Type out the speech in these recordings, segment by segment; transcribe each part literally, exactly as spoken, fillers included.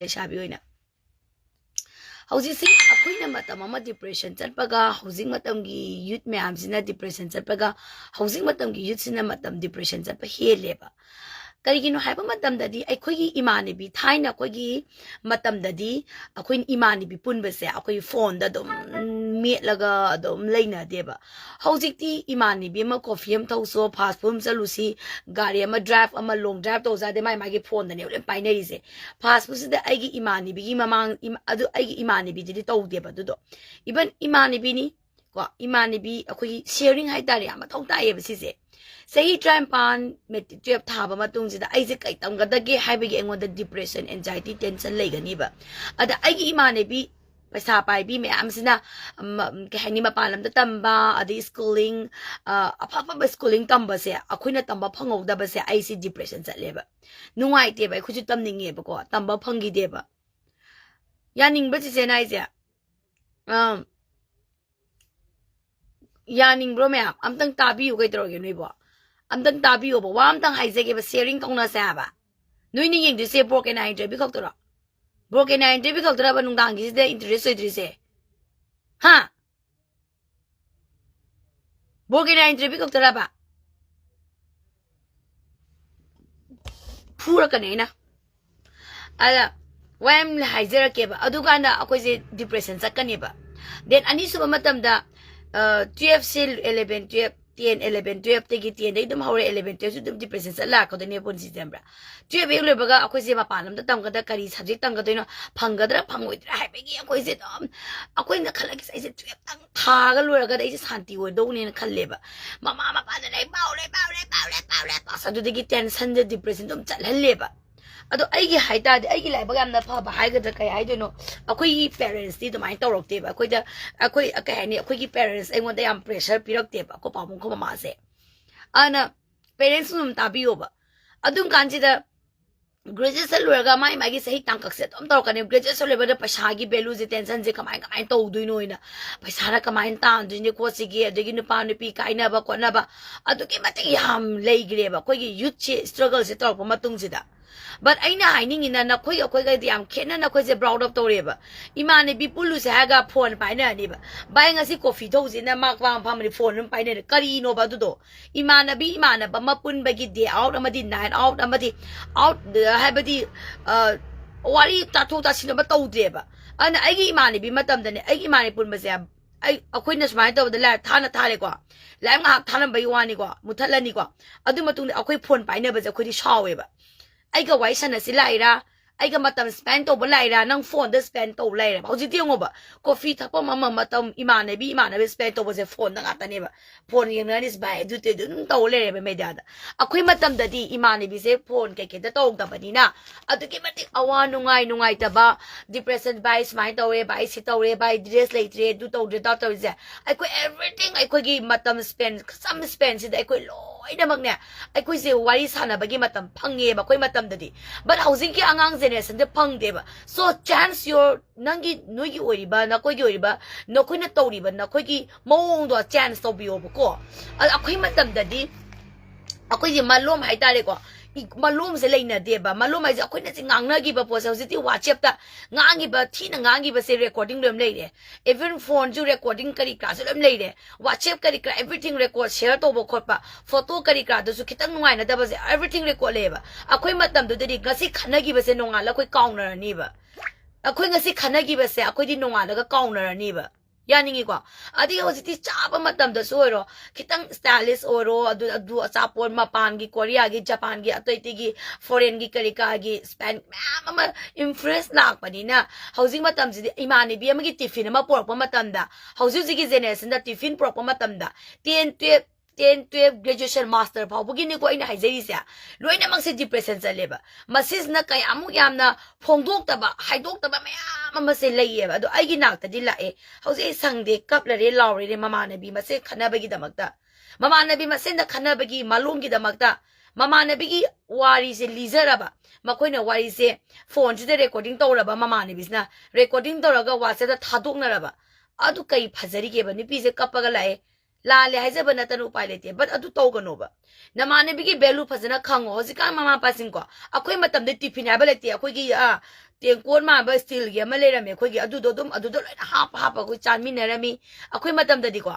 ꯂꯩꯁꯥꯕꯤ ꯑꯣꯏꯅ꯫ ꯍꯧꯖꯤꯛꯁꯤ ꯑꯩꯈꯣꯏꯅ ꯃꯇꯝ ꯑꯃ depression ꯆꯠꯄꯒ, ꯍꯧꯖꯤꯛ ꯃꯇꯝꯒꯤ youth ꯃꯌꯥꯝꯁꯤꯅ depression ꯆꯠꯄꯒ, ꯍꯧꯖꯤꯛ ꯃꯇꯝꯒꯤ youthꯁꯤꯅ ꯃꯇꯝ depression ꯆꯠꯄ ꯍꯦꯜꯂꯦꯕ꯫ ꯀꯔꯤꯒꯤꯅꯣ ꯍꯥꯏꯕ ꯃꯇꯝꯗꯗꯤ, ꯑꯩꯈꯣꯏꯒꯤ ꯏꯃꯥꯟꯅꯕꯤ, ꯊꯥꯏꯅ ꯑꯩꯈꯣꯏꯒꯤ ꯃꯇꯝꯗꯗꯤ ꯑꯩꯈꯣꯏ ꯏꯃꯥꯟꯅꯕꯤ ꯄꯨꯟꯕꯁꯦ ꯑꯩꯈꯣꯏ phoneꯗ ꯑꯗꯨꯝ ꯃꯦꯠꯂꯒ ꯑꯗꯨꯝ ꯂꯩꯅꯗꯦꯕ꯫ ꯍꯧꯖꯤꯛꯇꯤ ꯏꯃꯥꯟꯅꯕꯤ ꯑꯃ coffee ꯑꯃ ꯊꯧꯁꯣ, fast food ꯑꯃ ꯆꯠꯂꯨꯁꯤ, ꯒꯥꯔꯤ ꯑꯃ drive, ꯑꯃ long drive ꯇꯧꯖꯥꯗꯦ, ꯃꯥꯏ ꯃꯥꯒꯤ phoneꯗꯅꯦ ꯂꯣꯏ ꯄꯥꯏꯅꯔꯤꯁꯦ꯫ Fast foodꯁꯤꯗ ꯑꯩꯒꯤ ꯏꯃꯥꯟꯅꯕꯤꯒꯤ ꯃꯃꯥꯡ, ꯏꯃ-, ꯑꯗꯨ ꯑꯩꯒꯤ ꯏꯃꯥꯟꯅꯕꯤꯗꯨꯗꯤ ꯇꯧꯗꯦꯕ ꯑꯗꯨꯗꯣ꯫ Even ꯏꯃꯥꯟꯅꯕꯤꯅꯤ ꯀꯣ, ꯏꯃꯥꯟꯅꯕꯤ, ꯑꯩꯈꯣꯏꯒꯤ sharing ꯍꯥꯏꯇꯥꯔꯦ, ꯌꯥꯝ ꯃꯊꯧ ꯇꯥꯏꯌꯦꯕ ꯁꯤꯁꯦ꯫ ꯆꯍꯤ ꯇꯔꯥꯅꯤꯄꯥꯟ matric twelve ꯊꯥꯕ ꯃꯇꯨꯡꯁꯤꯗ ꯑꯩꯁꯦ ꯀꯩ ꯇꯝꯒꯗꯒꯦ ꯍꯥꯏꯕꯒꯤ ꯑꯩꯉꯣꯟꯗ depression, anxiety, tension ꯂꯩꯒꯅꯤꯕ꯫ ꯑꯗ ꯑꯩꯒꯤ ꯏꯃꯥꯟꯅꯕꯤ ꯄꯩꯁꯥ ꯄꯥꯏꯕꯤ ꯃꯌꯥꯝꯁꯤꯅ, ꯎꯝ, ꯀꯩ ꯍꯥꯏꯅꯤ, ꯃꯄꯥꯟ ꯂꯝꯗ ꯇꯝꯕ, ꯑꯗꯩ schooling, ꯑ, ꯑꯐ ꯑꯐꯕ schooling ꯇꯝꯕꯁꯦ, ꯑꯩꯈꯣꯏꯅ ꯇꯝꯕ ꯐꯪꯍꯧꯗꯕꯁꯦ ꯑꯩꯁꯦ depression ꯆꯠꯂꯦꯕ꯫ ꯅꯨꯡꯉꯥꯏꯇꯦꯕ, ꯑꯩꯈꯣꯏꯁꯨ ꯇꯝꯅꯤꯡꯉꯦꯕꯀꯣ, ꯇꯝꯕ ꯐꯪꯈꯤꯗꯦꯕ꯫ ꯌꯥꯅꯤꯡꯕ ꯆꯤꯆꯦꯅ ꯍꯥꯏꯁꯦ, ꯑꯝ, ꯌꯥꯅꯤꯡꯕ꯭ꯔꯣ ꯃꯌꯥꯝ? ꯑꯝꯇꯪ ꯇꯥꯕꯤꯌꯨ, ꯀꯩꯗꯧꯔꯒꯦ ꯅꯣꯏꯕꯣ? ꯑꯝꯇꯪ ꯇꯥꯕꯤꯌꯣꯕ, ꯋꯥ ꯑꯝꯇꯪ ꯍꯥꯏꯖꯒꯦꯕ, sharing ꯇꯧꯅꯁꯦ ꯍꯥꯏꯕ꯫ ꯅꯣꯏꯅ ꯌꯦꯡꯗꯣꯏꯁꯦ ꯕ꯭ꯔꯣꯀꯦꯟ ꯑꯥꯏ interview ꯈꯛꯇꯔꯣ? ꯕ꯭ꯔꯣꯀꯦꯟ ꯑꯥꯏ interview ꯈꯛꯇꯔꯕ ꯅꯨꯡꯗꯥꯡꯒꯤꯁꯤꯗ interest ꯑꯣꯏꯗ꯭ꯔꯤꯁꯦ? ꯍꯥ? ꯕ꯭ꯔꯣꯀꯦꯟ ꯑꯥꯏ interview ꯈꯛꯇꯔꯕ? ꯐꯨꯔꯛꯀꯅꯤ ꯑꯩꯅ꯫ ꯑꯗ ꯋꯥ ꯌꯥꯝ ꯍꯥꯏꯖꯔꯛꯀꯦꯕ, ꯑꯗꯨꯀꯥꯟꯗ ꯑꯩꯈꯣꯏꯁꯦ depression ꯆꯠꯀꯅꯦꯕ꯫ Then ꯑꯅꯤꯁꯨꯕ ꯃꯇꯝꯗ, ꯑ, twelveꯁꯦ, eleven, twelve, ten, eleven, twelveꯇꯒꯤ, tenꯗꯒꯤ ꯑꯗꯨꯝ ꯍꯧꯔꯦ, eleven, twelveꯁꯨ ꯑꯗꯨꯝ depression ꯆꯠ ꯂꯥꯛꯀꯗꯣꯏꯅꯦ ꯄꯨꯟꯁꯤꯁꯦ, ꯈꯪꯕ꯭ꯔꯥ? Twelve ꯍꯦꯛ ꯂꯣꯏꯕꯒ ꯑꯩꯈꯣꯏꯁꯦ ꯃꯄꯥꯟ ꯂꯝꯗ ꯇꯝꯒꯗ꯭ꯔꯥ, ꯀꯔꯤ subject ꯇꯝꯒꯗꯣꯏꯅꯣ, ꯐꯪꯒꯗ꯭ꯔꯥ ꯐꯪꯉꯣꯏꯗ꯭ꯔꯥ ꯍꯥꯏꯕꯒꯤ ꯑꯩꯈꯣꯏꯁꯦ ꯑꯗꯨꯝ, ꯑꯩꯈꯣꯏꯅ ꯈꯜꯂꯛꯏꯁꯦ, ꯑꯩꯁꯦ twelveꯇꯪ ꯊꯥꯒ ꯂꯣꯏꯔꯒꯗꯤ ꯑꯩꯁꯦ ꯁꯥꯟꯇꯤ ꯑꯣꯏꯗꯧꯅꯦꯅ ꯈꯜꯂꯦꯕ꯫ ꯃꯃꯥ ꯃꯄꯥꯗ ꯂꯥꯏꯔꯤꯛ ꯄꯥꯎ, ꯂꯥꯏꯔꯤꯛ ꯄꯥꯎ, ꯂꯥꯏꯔꯤꯛ ꯄꯥꯎ, ꯂꯥꯏꯔꯤꯛ ꯄꯥꯎ, ꯑꯁ, ꯑꯗꯨꯗꯒꯤ tensionꯁꯦ, depressionꯁꯦ ꯑꯗꯨꯝ ꯆꯠꯍꯜꯂꯦꯕ꯫ ꯑꯗꯣ ꯑꯩꯒꯤ ꯍꯥꯏꯇꯥꯔꯗꯤ, ꯑꯩꯒꯤ ꯂꯥꯏꯕꯛ ꯌꯥꯝꯅ ꯐꯕ ꯍꯥꯏꯒꯗ꯭ꯔꯥ, ꯀꯩ ꯍꯥꯏꯗꯣꯏꯅꯣ, ꯑꯩꯈꯣꯏꯒꯤ parentsꯇꯤ ꯑꯗꯨꯃꯥꯏꯅ ꯇꯧꯔꯛꯇꯦꯕ꯫ ꯑꯩꯈꯣꯏꯗ, ꯑꯩꯈꯣꯏ, ꯀꯩ ꯍꯥꯏꯅꯤ, ꯑꯩꯈꯣꯏꯒꯤ parents ꯑꯩꯉꯣꯟꯗ ꯌꯥꯝ pressure ꯄꯤꯔꯛꯇꯦꯕ, ꯑꯩꯈꯣꯏ ꯄꯥꯕꯨꯡ, ꯑꯩꯈꯣꯏ ꯃꯃꯥꯁꯦ꯫ ꯑꯗꯨꯅ parentsꯅ ꯑꯗꯨꯝ ꯇꯥꯕꯤꯌꯣꯕ꯫ ꯑꯗꯨꯝ ꯀꯥꯟꯁꯤꯗ graduation ꯂꯣꯏꯔꯒ ꯃꯥꯏ ꯃꯥꯒꯤ ꯆꯍꯤ ꯇꯥꯡꯀꯛꯁꯦ ꯑꯗꯨꯝ ꯇꯧꯔꯛꯀꯅꯤ꯫ Graduation ꯂꯣꯏꯕꯗ ꯄꯩꯁꯥꯒꯤ valueꯁꯦ, tensionꯁꯦ ꯀꯃꯥꯏ, ꯀꯃꯥꯏꯅ ꯇꯧꯗꯣꯏꯅꯣꯅ, ꯄꯩꯁꯥꯅ ꯀꯃꯥꯏꯅ ꯇꯥꯟꯗꯣꯏꯅꯤ ꯈꯣꯠꯁꯤꯒꯦ, ꯑꯗꯒꯤ ꯅꯨꯄꯥ ꯅꯨꯄꯤ ꯀꯥꯏꯅꯕ ꯈꯣꯠꯅꯕ, ꯑꯗꯨꯛꯀꯤ ꯃꯇꯤꯛ ꯌꯥꯝ ꯂꯩꯈ꯭ꯔꯦꯕ ꯑꯩꯈꯣꯏꯒꯤ youthꯁꯦ struggleꯁꯦ ꯇꯧꯔꯛꯄ ꯃꯇꯨꯡꯁꯤꯗ꯫ But ꯑꯩꯅ ꯍꯥꯏꯅꯤꯡꯉꯤꯅ, ꯅꯈꯣꯏꯒ ꯑꯩꯈꯣꯏꯒꯗꯤ ꯌꯥꯝ ꯈꯦꯠꯅꯅ ꯑꯩꯈꯣꯏꯁꯦ brought up ꯇꯧꯔꯦꯕ꯫ ꯏꯃꯥꯟꯅꯕꯤ ꯄꯨꯜꯂꯨꯁꯦ ꯍꯥꯏꯔꯒ phone ꯄꯥꯏꯅꯔꯅꯤꯕ꯫ "ꯚꯥꯏ, ꯉꯁꯤ coffee ꯊꯧꯁꯤꯅ" ꯃꯥ ꯄꯥꯝ ꯐꯝꯃꯅꯤ, phone ꯑꯗꯨꯝ ꯄꯥꯏꯅꯔꯦ꯫ ꯀꯔꯤꯅꯣꯕ ꯑꯗꯨꯗꯣ? ꯏꯃꯥꯟꯅꯕꯤ ꯏꯃꯥꯟꯅꯕ ꯑꯃ ꯄꯨꯟꯕꯒꯤ day out ꯑꯃꯗꯤ night out ꯑꯃꯗꯤ out, ꯍꯥꯏꯕꯗꯤ, ꯑ, ꯋꯥꯔꯤ ꯇꯥꯊꯣꯛ ꯇꯥꯁꯤꯟ ꯑꯃ ꯇꯧꯗ꯭ꯔꯦꯕ꯫ ꯑꯗꯨꯅ ꯑꯩꯒꯤ ꯏꯃꯥꯟꯅꯕꯤ ꯃꯇꯝꯗꯅꯦ, ꯑꯩꯒꯤ ꯏꯃꯥꯟꯅꯕꯤ ꯄꯨꯟꯕꯁꯦ, ꯑꯩ, ꯑꯩꯈꯣꯏꯅ ꯁꯨꯃꯥꯏꯅ ꯇꯧꯕꯗ light ꯊꯥꯅ ꯊꯥꯔꯦꯀꯣ, light ꯉꯥꯏꯍꯥꯛ ꯊꯥꯔꯝꯕꯒꯤ ꯋꯥꯅꯤꯀꯣ, ꯃꯨꯊꯠꯂꯅꯤꯀꯣ꯫ ꯑꯗꯨ ꯃꯇꯨꯡꯗ ꯑꯩꯈꯣꯏ phone ꯄꯥꯏꯅꯕꯁꯦ ꯑꯩꯈꯣꯏꯗꯤ ꯁꯥꯎꯋꯦꯕ꯫ "ꯑꯩꯒ ꯋꯥꯔꯤ ꯁꯥꯟꯅꯁꯤ ꯂꯥꯛꯏꯔꯥ? ꯑꯩꯒ ꯃꯇꯝ spend ꯇꯧꯕ ꯂꯥꯛꯏꯔꯥ? ꯅꯪ phone ꯗ spend ꯇꯧ ꯂꯩꯔꯦꯕ"꯫ ꯍꯧꯖꯤꯛꯇꯤ ꯌꯦꯡꯉꯣꯕ, coffee ꯊꯛꯐꯝ ꯑꯃ, ꯃꯇꯝ ꯏꯃꯥꯟꯅꯕꯤ ꯏꯃꯥꯟꯅꯕꯤ spend ꯇꯧꯕꯁꯦ phone ꯗ ꯉꯥꯛꯇꯅꯦꯕ꯫ Phone ꯌꯦꯡꯅꯔꯤꯁꯦ, ꯚꯥꯏ, ꯑꯗꯨ ꯇꯧ, ꯑꯗꯨꯝ ꯇꯧ ꯂꯩꯔꯦꯕ media ꯗ꯫ ꯑꯩꯈꯣꯏ ꯃꯇꯝꯗꯗꯤ ꯏꯃꯥꯟꯅꯕꯤꯁꯦ phone ꯀꯩꯀꯩꯗ ꯇꯧꯗꯕꯅꯤꯅ ꯑꯗꯨꯛꯀꯤ ꯃꯇꯤꯛ ꯑꯋꯥ ꯅꯨꯡꯉꯥꯏ, ꯅꯨꯡꯉꯥꯏꯇꯕ, depression, "ꯚꯥꯏ, ꯁꯨꯃꯥꯏꯅ ꯇꯧꯔꯦ, ꯚꯥꯏ, ꯁꯤ ꯇꯧꯔꯦ, ꯚꯥꯏ, dress ꯂꯩꯇ꯭ꯔꯦ, ꯑꯗꯨ ꯇꯧꯗ꯭ꯔꯦ, ꯑꯗꯥ ꯇꯧꯔꯤꯁꯦ", ꯑꯩꯈꯣꯏ everything, ꯑꯩꯈꯣꯏꯒꯤ ꯃꯇꯝ spend, ꯁꯝ spend ꯁꯤꯗ ꯑꯩꯈꯣꯏ ꯂꯣꯏꯅꯃꯛꯅꯦ, ꯑꯩꯈꯣꯏꯁꯦ ꯋꯥꯔꯤ ꯁꯥꯟꯅꯕꯒꯤ ꯃꯇꯝ ꯐꯪꯉꯦꯕ ꯑꯩꯈꯣꯏ ꯃꯇꯝꯗꯗꯤ꯫ But ꯍꯧꯖꯤꯛꯀꯤ ꯑꯉꯥꯡ generation ꯁꯦ ꯐꯪꯗꯦꯕ꯫ So chance your, ꯅꯪꯒꯤ, ꯅꯣꯏꯒꯤ ꯑꯣꯏꯔꯤꯕ, ꯅꯈꯣꯏꯒꯤ ꯑꯣꯏꯔꯤꯕ, ꯅꯈꯣꯏꯅ ꯇꯧꯔꯤꯕ, ꯅꯈꯣꯏꯒꯤ ꯃꯑꯣꯡꯗꯣ chance ꯇꯧꯕꯤꯌꯣꯕꯀꯣ꯫ ꯑꯗ ꯑꯩꯈꯣꯏ ꯃꯇꯝꯗꯗꯤ ꯑꯩꯈꯣꯏꯁꯦ ꯃꯂꯣꯝ ꯍꯥꯏꯇꯥꯔꯦꯀꯣ, ꯏ-, ꯃꯂꯣꯝꯁꯦ ꯂꯩꯅꯗꯦꯕ꯫ ꯃꯂꯣꯝ ꯍꯥꯏꯁꯦ ꯑꯩꯈꯣꯏꯅ ꯁꯤ ꯉꯥꯡꯅꯈꯤꯕ ꯄꯣꯠꯁꯦ ꯍꯧꯖꯤꯛꯇꯤ WhatsApp ꯇ ꯉꯥꯡꯉꯤꯕ, ꯊꯤꯅ ꯉꯥꯡꯉꯤꯕꯁꯦ recording ꯂꯣꯏ ꯂꯩꯔꯦ꯫ Even phone ꯁꯨ recording ꯀꯔꯤ ꯀꯔꯥꯁꯨ ꯂꯣꯏ ꯂꯩꯔꯦ꯫ WhatsApp ꯀꯔꯤ ꯀꯔꯥ everything record, share ꯇꯧꯕ ꯈꯣꯠꯄ, photo ꯀꯔꯤ ꯀꯔꯥꯗꯨꯁꯨ ꯈꯤꯇꯪ ꯅꯨꯡꯉꯥꯏꯅꯗꯕꯁꯦ everything record ꯂꯩꯌꯦꯕ꯫ ꯑꯩꯈꯣꯏ ꯃꯇꯝꯗꯨꯗꯗꯤ ꯉꯁꯤ ꯈꯟꯅꯈꯤꯕꯁꯦ ꯅꯣꯡꯉꯥꯜꯂ ꯑꯩꯈꯣꯏ ꯀꯥꯎꯅꯔꯅꯤꯕ꯫ ꯑꯩꯈꯣꯏ ꯉꯁꯤ ꯈꯟꯅꯈꯤꯕꯁꯦ ꯑꯩꯈꯣꯏꯗꯤ ꯅꯣꯡꯉꯥꯜꯂꯒ ꯀꯥꯎꯅꯔꯅꯤꯕ꯫ ꯌꯥꯅꯤꯡꯉꯤꯀꯣ? ꯑꯗꯒꯤ ꯍꯧꯖꯤꯛꯇꯤ ꯆꯥꯕ ꯃꯇꯝꯗꯁꯨ ꯑꯣꯏꯔꯣ, ꯈꯤꯇꯪ stylish ꯑꯣꯏꯔꯣ, ꯑꯗꯨ, ꯑꯗꯨ ꯑꯆꯥꯄꯣꯠ ꯃꯄꯥꯟꯒꯤ, ꯀꯣꯔꯤꯌꯥꯒꯤ, ꯖꯄꯥꯟꯒꯤ, ꯑꯇꯩ ꯑꯇꯩꯒꯤ foreign ꯒꯤ ꯀꯔꯤ ꯀꯔꯥꯒꯤ spend ꯃꯌꯥꯝ ꯑꯃ influence ꯂꯥꯛꯄꯅꯤꯅ, ꯍꯧꯖꯤꯛ ꯃꯇꯝꯁꯤꯗꯤ ꯏꯃꯥꯟꯅꯕꯤ ꯑꯃꯒꯤ tiffin ꯑꯃ ꯄꯨꯔꯛꯄ ꯃꯇꯝꯗ, ꯍꯧꯖꯤꯛ ꯍꯧꯖꯤꯛꯀꯤ generation ꯗ tiffin ꯄꯨꯔꯛꯄ ꯃꯇꯝꯗ, ten, twelve, ten, twelve, graduation, master ꯐꯥꯎꯕꯒꯤꯅꯤꯀꯣ ꯑꯩꯅ ꯍꯥꯏꯖꯔꯤꯁꯦ, ꯂꯣꯏꯅꯃꯛꯁꯦ depression ꯆꯠꯂꯦꯕ꯫ ꯃꯁꯤꯁꯤꯅ ꯀꯌꯥꯃꯨꯛ ꯌꯥꯝꯅ ꯐꯣꯡꯗꯣꯛꯇꯕ, ꯍꯥꯏꯗꯣꯛꯇꯕ ꯃꯌꯥꯝ ꯑꯃꯁꯦ ꯂꯩꯌꯦꯕ꯫ ꯑꯗꯣ ꯑꯩꯒꯤ ꯅꯥꯛꯇꯗꯤ ꯂꯥꯛꯑꯦ, "ꯍꯧꯖꯤꯛ ꯑꯩ ꯁꯪꯗꯦ, ꯀꯞꯂꯔꯦ, ꯂꯥꯎꯔꯦ ꯃꯃꯥꯟꯅꯕꯤ ꯃꯁꯦꯟ ꯈꯠꯅꯕꯒꯤꯗꯃꯛꯇ, ꯃꯃꯥꯟꯅꯕꯤ ꯃꯁꯦꯟꯗ ꯈꯠꯅꯕꯒꯤ ꯃꯂꯣꯝꯒꯤꯗꯃꯛꯇ", ꯃꯃꯥꯟꯅꯕꯤꯒꯤ ꯋꯥꯔꯤꯁꯦ ꯂꯤꯖꯔꯕ, ꯃꯈꯣꯏꯅ ꯋꯥꯔꯤꯁꯦ phone ꯁꯤꯗ recording ꯇꯧꯔꯕ ꯃꯃꯥꯟꯅꯕꯤꯁꯤꯅ, recording ꯇꯧꯔꯒ WhatsApp ꯇ ꯊꯥꯗꯣꯛꯅꯔꯕ, ꯑꯗꯨ ꯀꯩ ꯐꯖꯔꯤꯒꯦꯕ? ꯅꯨꯄꯤꯁꯦ ꯀꯞꯄꯒ ꯂꯥꯛꯑꯦ, ꯂꯥꯜꯂꯦ ꯍꯥꯏꯖꯕ ꯅꯠꯇꯅ ꯎꯄꯥꯏ ꯂꯩꯇꯦ, but ꯑꯗꯨ ꯇꯧꯒꯅꯣꯕ꯫ ꯅꯃꯥꯟꯅꯕꯤꯒꯤ value ꯐꯖꯅ ꯈꯪꯉꯣ꯫ ꯍꯧꯖꯤꯛꯀꯥꯟ ꯃꯃꯥ ꯃꯄꯥꯁꯤꯡꯀꯣ, ꯑꯩꯈꯣꯏ ꯃꯇꯝꯗ tiffin ꯍꯥꯏꯕ ꯂꯩꯇꯦ꯫ ꯑꯩꯈꯣꯏꯒꯤ ꯑ, ꯇꯦꯡꯀꯣꯠ ꯃꯥꯟꯕ steelꯒꯤ ꯑꯃ ꯂꯩꯔꯝꯃꯦ ꯑꯩꯈꯣꯏꯒꯤ, ꯑꯗꯨꯗꯣ ꯑꯗꯨꯝ ꯑꯗꯨꯗ ꯂꯣꯏꯅ ꯍꯥꯞꯄ ꯍꯥꯞꯄ ꯑꯩꯈꯣꯏ ꯆꯥꯃꯤꯟꯅꯔꯝꯃꯤ ꯑꯩꯈꯣꯏ ꯃꯇꯝꯗꯗꯤꯀꯣ꯫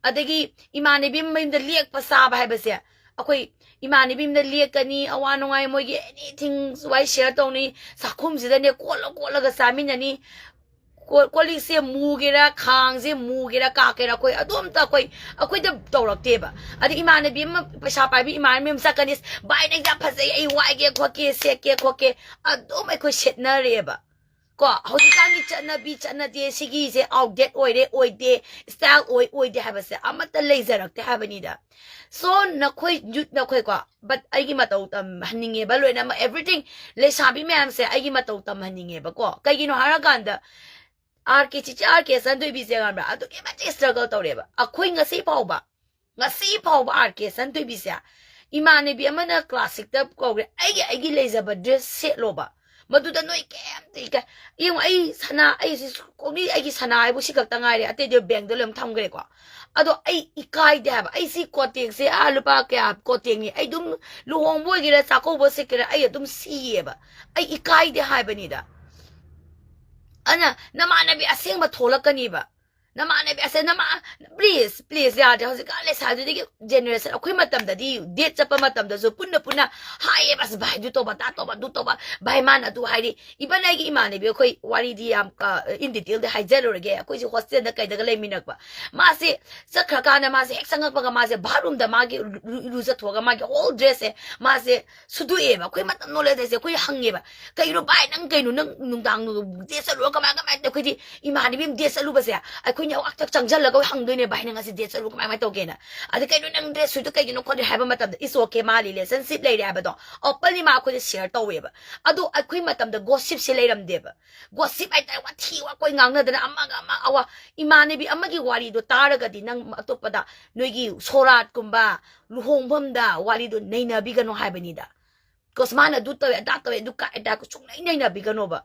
ꯑꯗꯒꯤ ꯏꯃꯥꯟꯅꯕꯤ ꯑꯃ ꯃꯌꯨꯝꯗ ꯂꯦꯛꯄ ꯆꯥꯕ ꯍꯥꯏꯕꯁꯦ, ꯑꯩꯈꯣꯏ ꯏꯃꯥꯟꯅꯕꯤ ꯑꯃꯗ ꯂꯦꯛꯀꯅꯤ, ꯑꯋꯥ ꯅꯨꯡꯉꯥꯏ ꯃꯣꯏꯒꯤ anything ꯋꯥꯔꯤ share ꯇꯧꯅꯤ, ꯆꯥꯛꯈꯨꯝꯁꯤꯗꯅꯦ ꯀꯣꯠꯂ ꯀꯣꯠꯂꯒ ꯆꯥꯃꯤꯟꯅꯅꯤ꯫ ꯀꯣ-, ꯀꯣꯜ ꯂꯤꯛꯁꯦ ꯃꯨꯒꯦꯔꯥ, ꯈꯥꯡꯁꯦ ꯃꯨꯒꯦꯔꯥ, ꯀꯥꯛꯀꯦꯔꯥ, ꯑꯩꯈꯣꯏ ꯑꯗꯨꯝꯇ ꯑꯩꯈꯣꯏ ꯑꯩꯈꯣꯏꯗ ꯇꯧꯔꯛꯇꯦꯕ꯫ ꯑꯗ ꯏꯃꯥꯟꯅꯕꯤ ꯑꯃ, ꯄꯩꯁꯥ ꯄꯥꯏꯕꯤ ꯏꯃꯥꯟꯅꯕꯤ ꯑꯃ ꯆꯠꯀꯅꯤ, "ꯚꯥꯏ ꯅꯪ ꯌꯥꯝ ꯐꯖꯩ, ꯑꯩ ꯋꯥꯏꯒꯦ ꯈꯣꯠꯀꯦ ꯁꯦꯠꯀꯦ ꯈꯣꯠꯀꯦ", ꯑꯗꯨꯝ ꯑꯩꯈꯣꯏ ꯁꯦꯠꯅꯔꯦꯕ꯫ ꯀꯣ, ꯍꯧꯖꯤꯛꯀꯥꯟꯒꯤ ꯆꯠꯅꯕꯤ ꯆꯠꯅꯗꯦ, ꯁꯤꯒꯤꯁꯦ outdate ꯑꯣꯏꯔꯦ ꯑꯣꯏꯗꯦ, style ꯑꯣꯏ ꯑꯣꯏꯗꯦ ꯍꯥꯏꯕꯁꯦ ꯑꯃꯠꯇ ꯂꯩꯖꯔꯛꯇꯦ ꯍꯥꯏꯕꯅꯤꯗ꯫ So ꯅꯈꯣꯏ youth ꯅꯈꯣꯏꯀꯣ, but ꯑꯩꯒꯤ ꯃꯇꯧ ꯇꯝꯍꯟꯅꯤꯡꯉꯦꯕ ꯂꯣꯏꯅꯃꯛ, everything, ꯂꯩꯁꯥꯕꯤ ꯃꯌꯥꯝꯁꯦ ꯑꯩꯒꯤ ꯃꯇꯧ ꯇꯝꯍꯟꯅꯤꯡꯉꯦꯕꯀꯣ꯫ ꯀꯩꯒꯤꯅꯣ ꯍꯥꯏꯔꯀꯥꯟꯗ, ꯑꯥꯔ ꯀꯦ, ꯆꯤꯆꯦ ꯑꯥꯔ ꯀꯦ ꯁꯟꯗꯣꯏꯕꯤꯁꯦ ꯈꯪꯕ꯭ꯔꯥ, ꯑꯗꯨꯛꯀꯤ ꯃꯇꯤꯛ struggle ꯇꯧꯔꯦꯕ꯫ ꯑꯩꯈꯣꯏ ꯉꯁꯤ ꯐꯥꯎꯕ, ꯉꯁꯤ ꯐꯥꯎꯕ ꯑꯥꯔ ꯀꯦ ꯁꯟꯗꯣꯏꯕꯤꯁꯦ, ꯏꯃꯥꯟꯅꯕꯤ ꯑꯃꯅ class sixꯇ ꯀꯧꯔꯦ, "ꯑꯩꯒꯤ, ꯑꯩꯒꯤ ꯂꯩꯖꯕ dress ꯁꯦꯠꯂꯣꯕ, ꯃꯗꯨꯗ ꯅꯣꯏ ꯀꯩꯝꯇ ꯏꯀꯥꯏ꯫ ꯌꯦꯡꯉꯣ, ꯑꯩ ꯁꯅꯥ, ꯑꯩ ꯁꯤ only ꯑꯩꯒꯤ ꯁꯅꯥ ꯍꯥꯏꯕꯨ ꯁꯤ ꯈꯛꯇ ꯉꯥꯏꯔꯦ, ꯑꯇꯩꯗꯤ bankꯗ ꯂꯣꯏ ꯊꯝꯈ꯭ꯔꯦꯀꯣ꯫ ꯑꯗꯣ ꯑꯩ ꯏꯀꯥꯏꯗꯦ ꯍꯥꯏꯕ꯫ ꯑꯩ ꯁꯤ ꯀꯣꯇꯦꯛꯁꯦ, ꯑꯥ, ꯂꯨꯄꯥ ꯀꯌꯥ ꯀꯣꯇꯦꯛꯅꯤ? ꯑꯩ ꯑꯗꯨꯝ ꯂꯨꯍꯣꯡꯕ ꯑꯣꯏꯒꯦꯔꯥ, ꯆꯥꯛꯀꯧꯕ ꯁꯦꯠꯀꯦꯔꯥ, ꯑꯩ ꯑꯗꯨꯝ ꯁꯤꯌꯦꯕ꯫ ꯑꯩ ꯏꯀꯥꯏꯗꯦ ꯍꯥꯏꯕꯅꯤꯗ꯫ ꯑꯗꯨꯅ ꯅꯃꯥꯟꯅꯕꯤ ꯑꯁꯦꯡꯕ ꯊꯣꯛꯂꯛꯀꯅꯤꯕ꯫ ꯅꯃꯥꯟꯅꯕꯤ ꯑꯁꯦ-, ꯅꯃꯥ-, please, please, ꯌꯥꯗ꯭ꯔꯦ꯫ ꯍꯧꯖꯤꯛꯀꯥꯟ ꯂꯩꯁꯥꯕꯤꯗꯒꯤ generation, ꯑꯩꯈꯣꯏ ꯃꯇꯝꯗꯗꯤ date ꯆꯠꯄ ꯃꯇꯝꯗꯁꯨ ꯄꯨꯟꯅ ꯄꯨꯟꯅ ꯍꯥꯏꯌꯦꯕ, "ꯑꯁ, ꯚꯥꯏ, ꯑꯗꯨ ꯇꯧꯕ, ꯑꯗꯥ ꯇꯧꯕ, ꯑꯗꯨ ꯇꯧꯕ, ꯚꯥꯏ, ꯃꯥꯅ ꯑꯗꯨ ꯍꯥꯏꯔꯤ"꯫ Even ꯑꯩꯒꯤ ꯏꯃꯥꯟꯅꯕꯤ, ꯑꯩꯈꯣꯏ ꯋꯥꯔꯤꯗꯤ ꯌꯥꯝ ꯀ-, in detailꯗꯤ ꯍꯥꯏꯖꯔꯨꯔꯒꯦ, ꯑꯩꯈꯣꯏꯁꯦ hostelꯗ ꯀꯩꯗꯒ ꯂꯩꯃꯤꯟꯅꯔꯛꯄ꯫ ꯃꯥꯁꯦ ꯆꯠꯈ꯭ꯔꯀꯥꯟꯗ ꯃꯥꯁꯦ ꯍꯦꯛ ꯆꯪꯉꯛꯄꯒ ꯃꯥꯁꯦ bathroomꯗ ꯃꯥꯒꯤ ꯏꯔꯨ-, ꯏꯔꯨꯖꯊꯣꯛꯑꯒ ꯃꯥꯒꯤ whole dressꯁꯦ ꯃꯥꯁꯦ ꯁꯨꯗꯣꯛꯑꯦꯕ꯫ ꯑꯩꯈꯣꯏ ꯃꯇꯝ knowledgeꯁꯦ ꯑꯩꯈꯣꯏ ꯍꯪꯉꯦꯕ, "ꯀꯩꯅꯣ ꯚꯥꯏ, ꯅꯪ ꯀꯩꯅꯣ, ꯅꯪ ꯅꯨꯡꯗꯥꯡ date ꯆꯠꯂꯨꯔ ꯀꯃꯥꯏ, ꯀꯃꯥꯏꯅ ꯇꯧ?" ꯑꯩꯈꯣꯏꯗꯤ ꯏꯃꯥꯟꯅꯕꯤ ꯑꯃ date ꯆꯠꯂꯨꯕꯁꯦ ꯑꯩꯈꯣꯏꯅ ꯍꯦꯛꯇ ꯆꯪꯁꯤꯜꯂꯒ ꯍꯪꯗꯣꯏꯅꯦ, "ꯚꯥꯏ, ꯅꯪ ꯉꯁꯤ date ꯆꯠꯂꯨ ꯀꯃꯥꯏ, ꯀꯃꯥꯏꯅ ꯇꯧꯒꯦꯅ?" ꯑꯗ, "ꯀꯩꯅꯣ ꯅꯪ dress suitꯇꯣ ꯀꯩꯒꯤꯅꯣ?" ꯈꯣꯠꯂꯤ ꯍꯥꯏꯕ ꯃꯇꯝꯗ, "It's okay, ꯃꯥ relationship ꯂꯩꯔꯦ" ꯍꯥꯏꯕꯗꯣ openly ꯃꯥ ꯑꯩꯈꯣꯏꯗ share ꯇꯧꯋꯦꯕ꯫ ꯑꯗꯣ ꯑꯩꯈꯣꯏ ꯃꯇꯝꯗ gossipꯁꯦ ꯂꯩꯔꯝꯗꯦꯕ꯫ Gossip ꯍꯥꯏꯇꯥꯔꯦ, ꯋꯥꯊꯤ ꯋꯥꯀꯣꯏ ꯉꯥꯡꯅꯗꯅ ꯑꯃꯒ ꯑꯃ ꯑꯋꯥ-, ꯏꯃꯥꯟꯅꯕꯤ ꯑꯃꯒꯤ ꯋꯥꯔꯤꯗꯣ ꯇꯥꯔꯒꯗꯤ ꯅꯪ ꯑꯇꯣꯞꯄꯗ ꯅꯣꯏꯒꯤ ꯁꯣꯔꯥꯠꯀꯨꯝꯕ ꯂꯨꯍꯣꯡꯐꯝꯗ ꯋꯥꯔꯤꯗꯣ ꯅꯩꯅꯕꯤꯒꯅꯨ ꯍꯥꯏꯕꯅꯤꯗ꯫ Because ꯃꯥꯅ ꯑꯗꯨ ꯇꯧꯋꯦ, ꯑꯗꯥ ꯇꯧꯋꯦ, ꯑꯗꯨ ꯀꯥꯏ, ꯑꯗꯥ ꯁꯨꯡꯅꯩ ꯅꯩꯅꯕꯤꯒꯅꯣꯕ꯫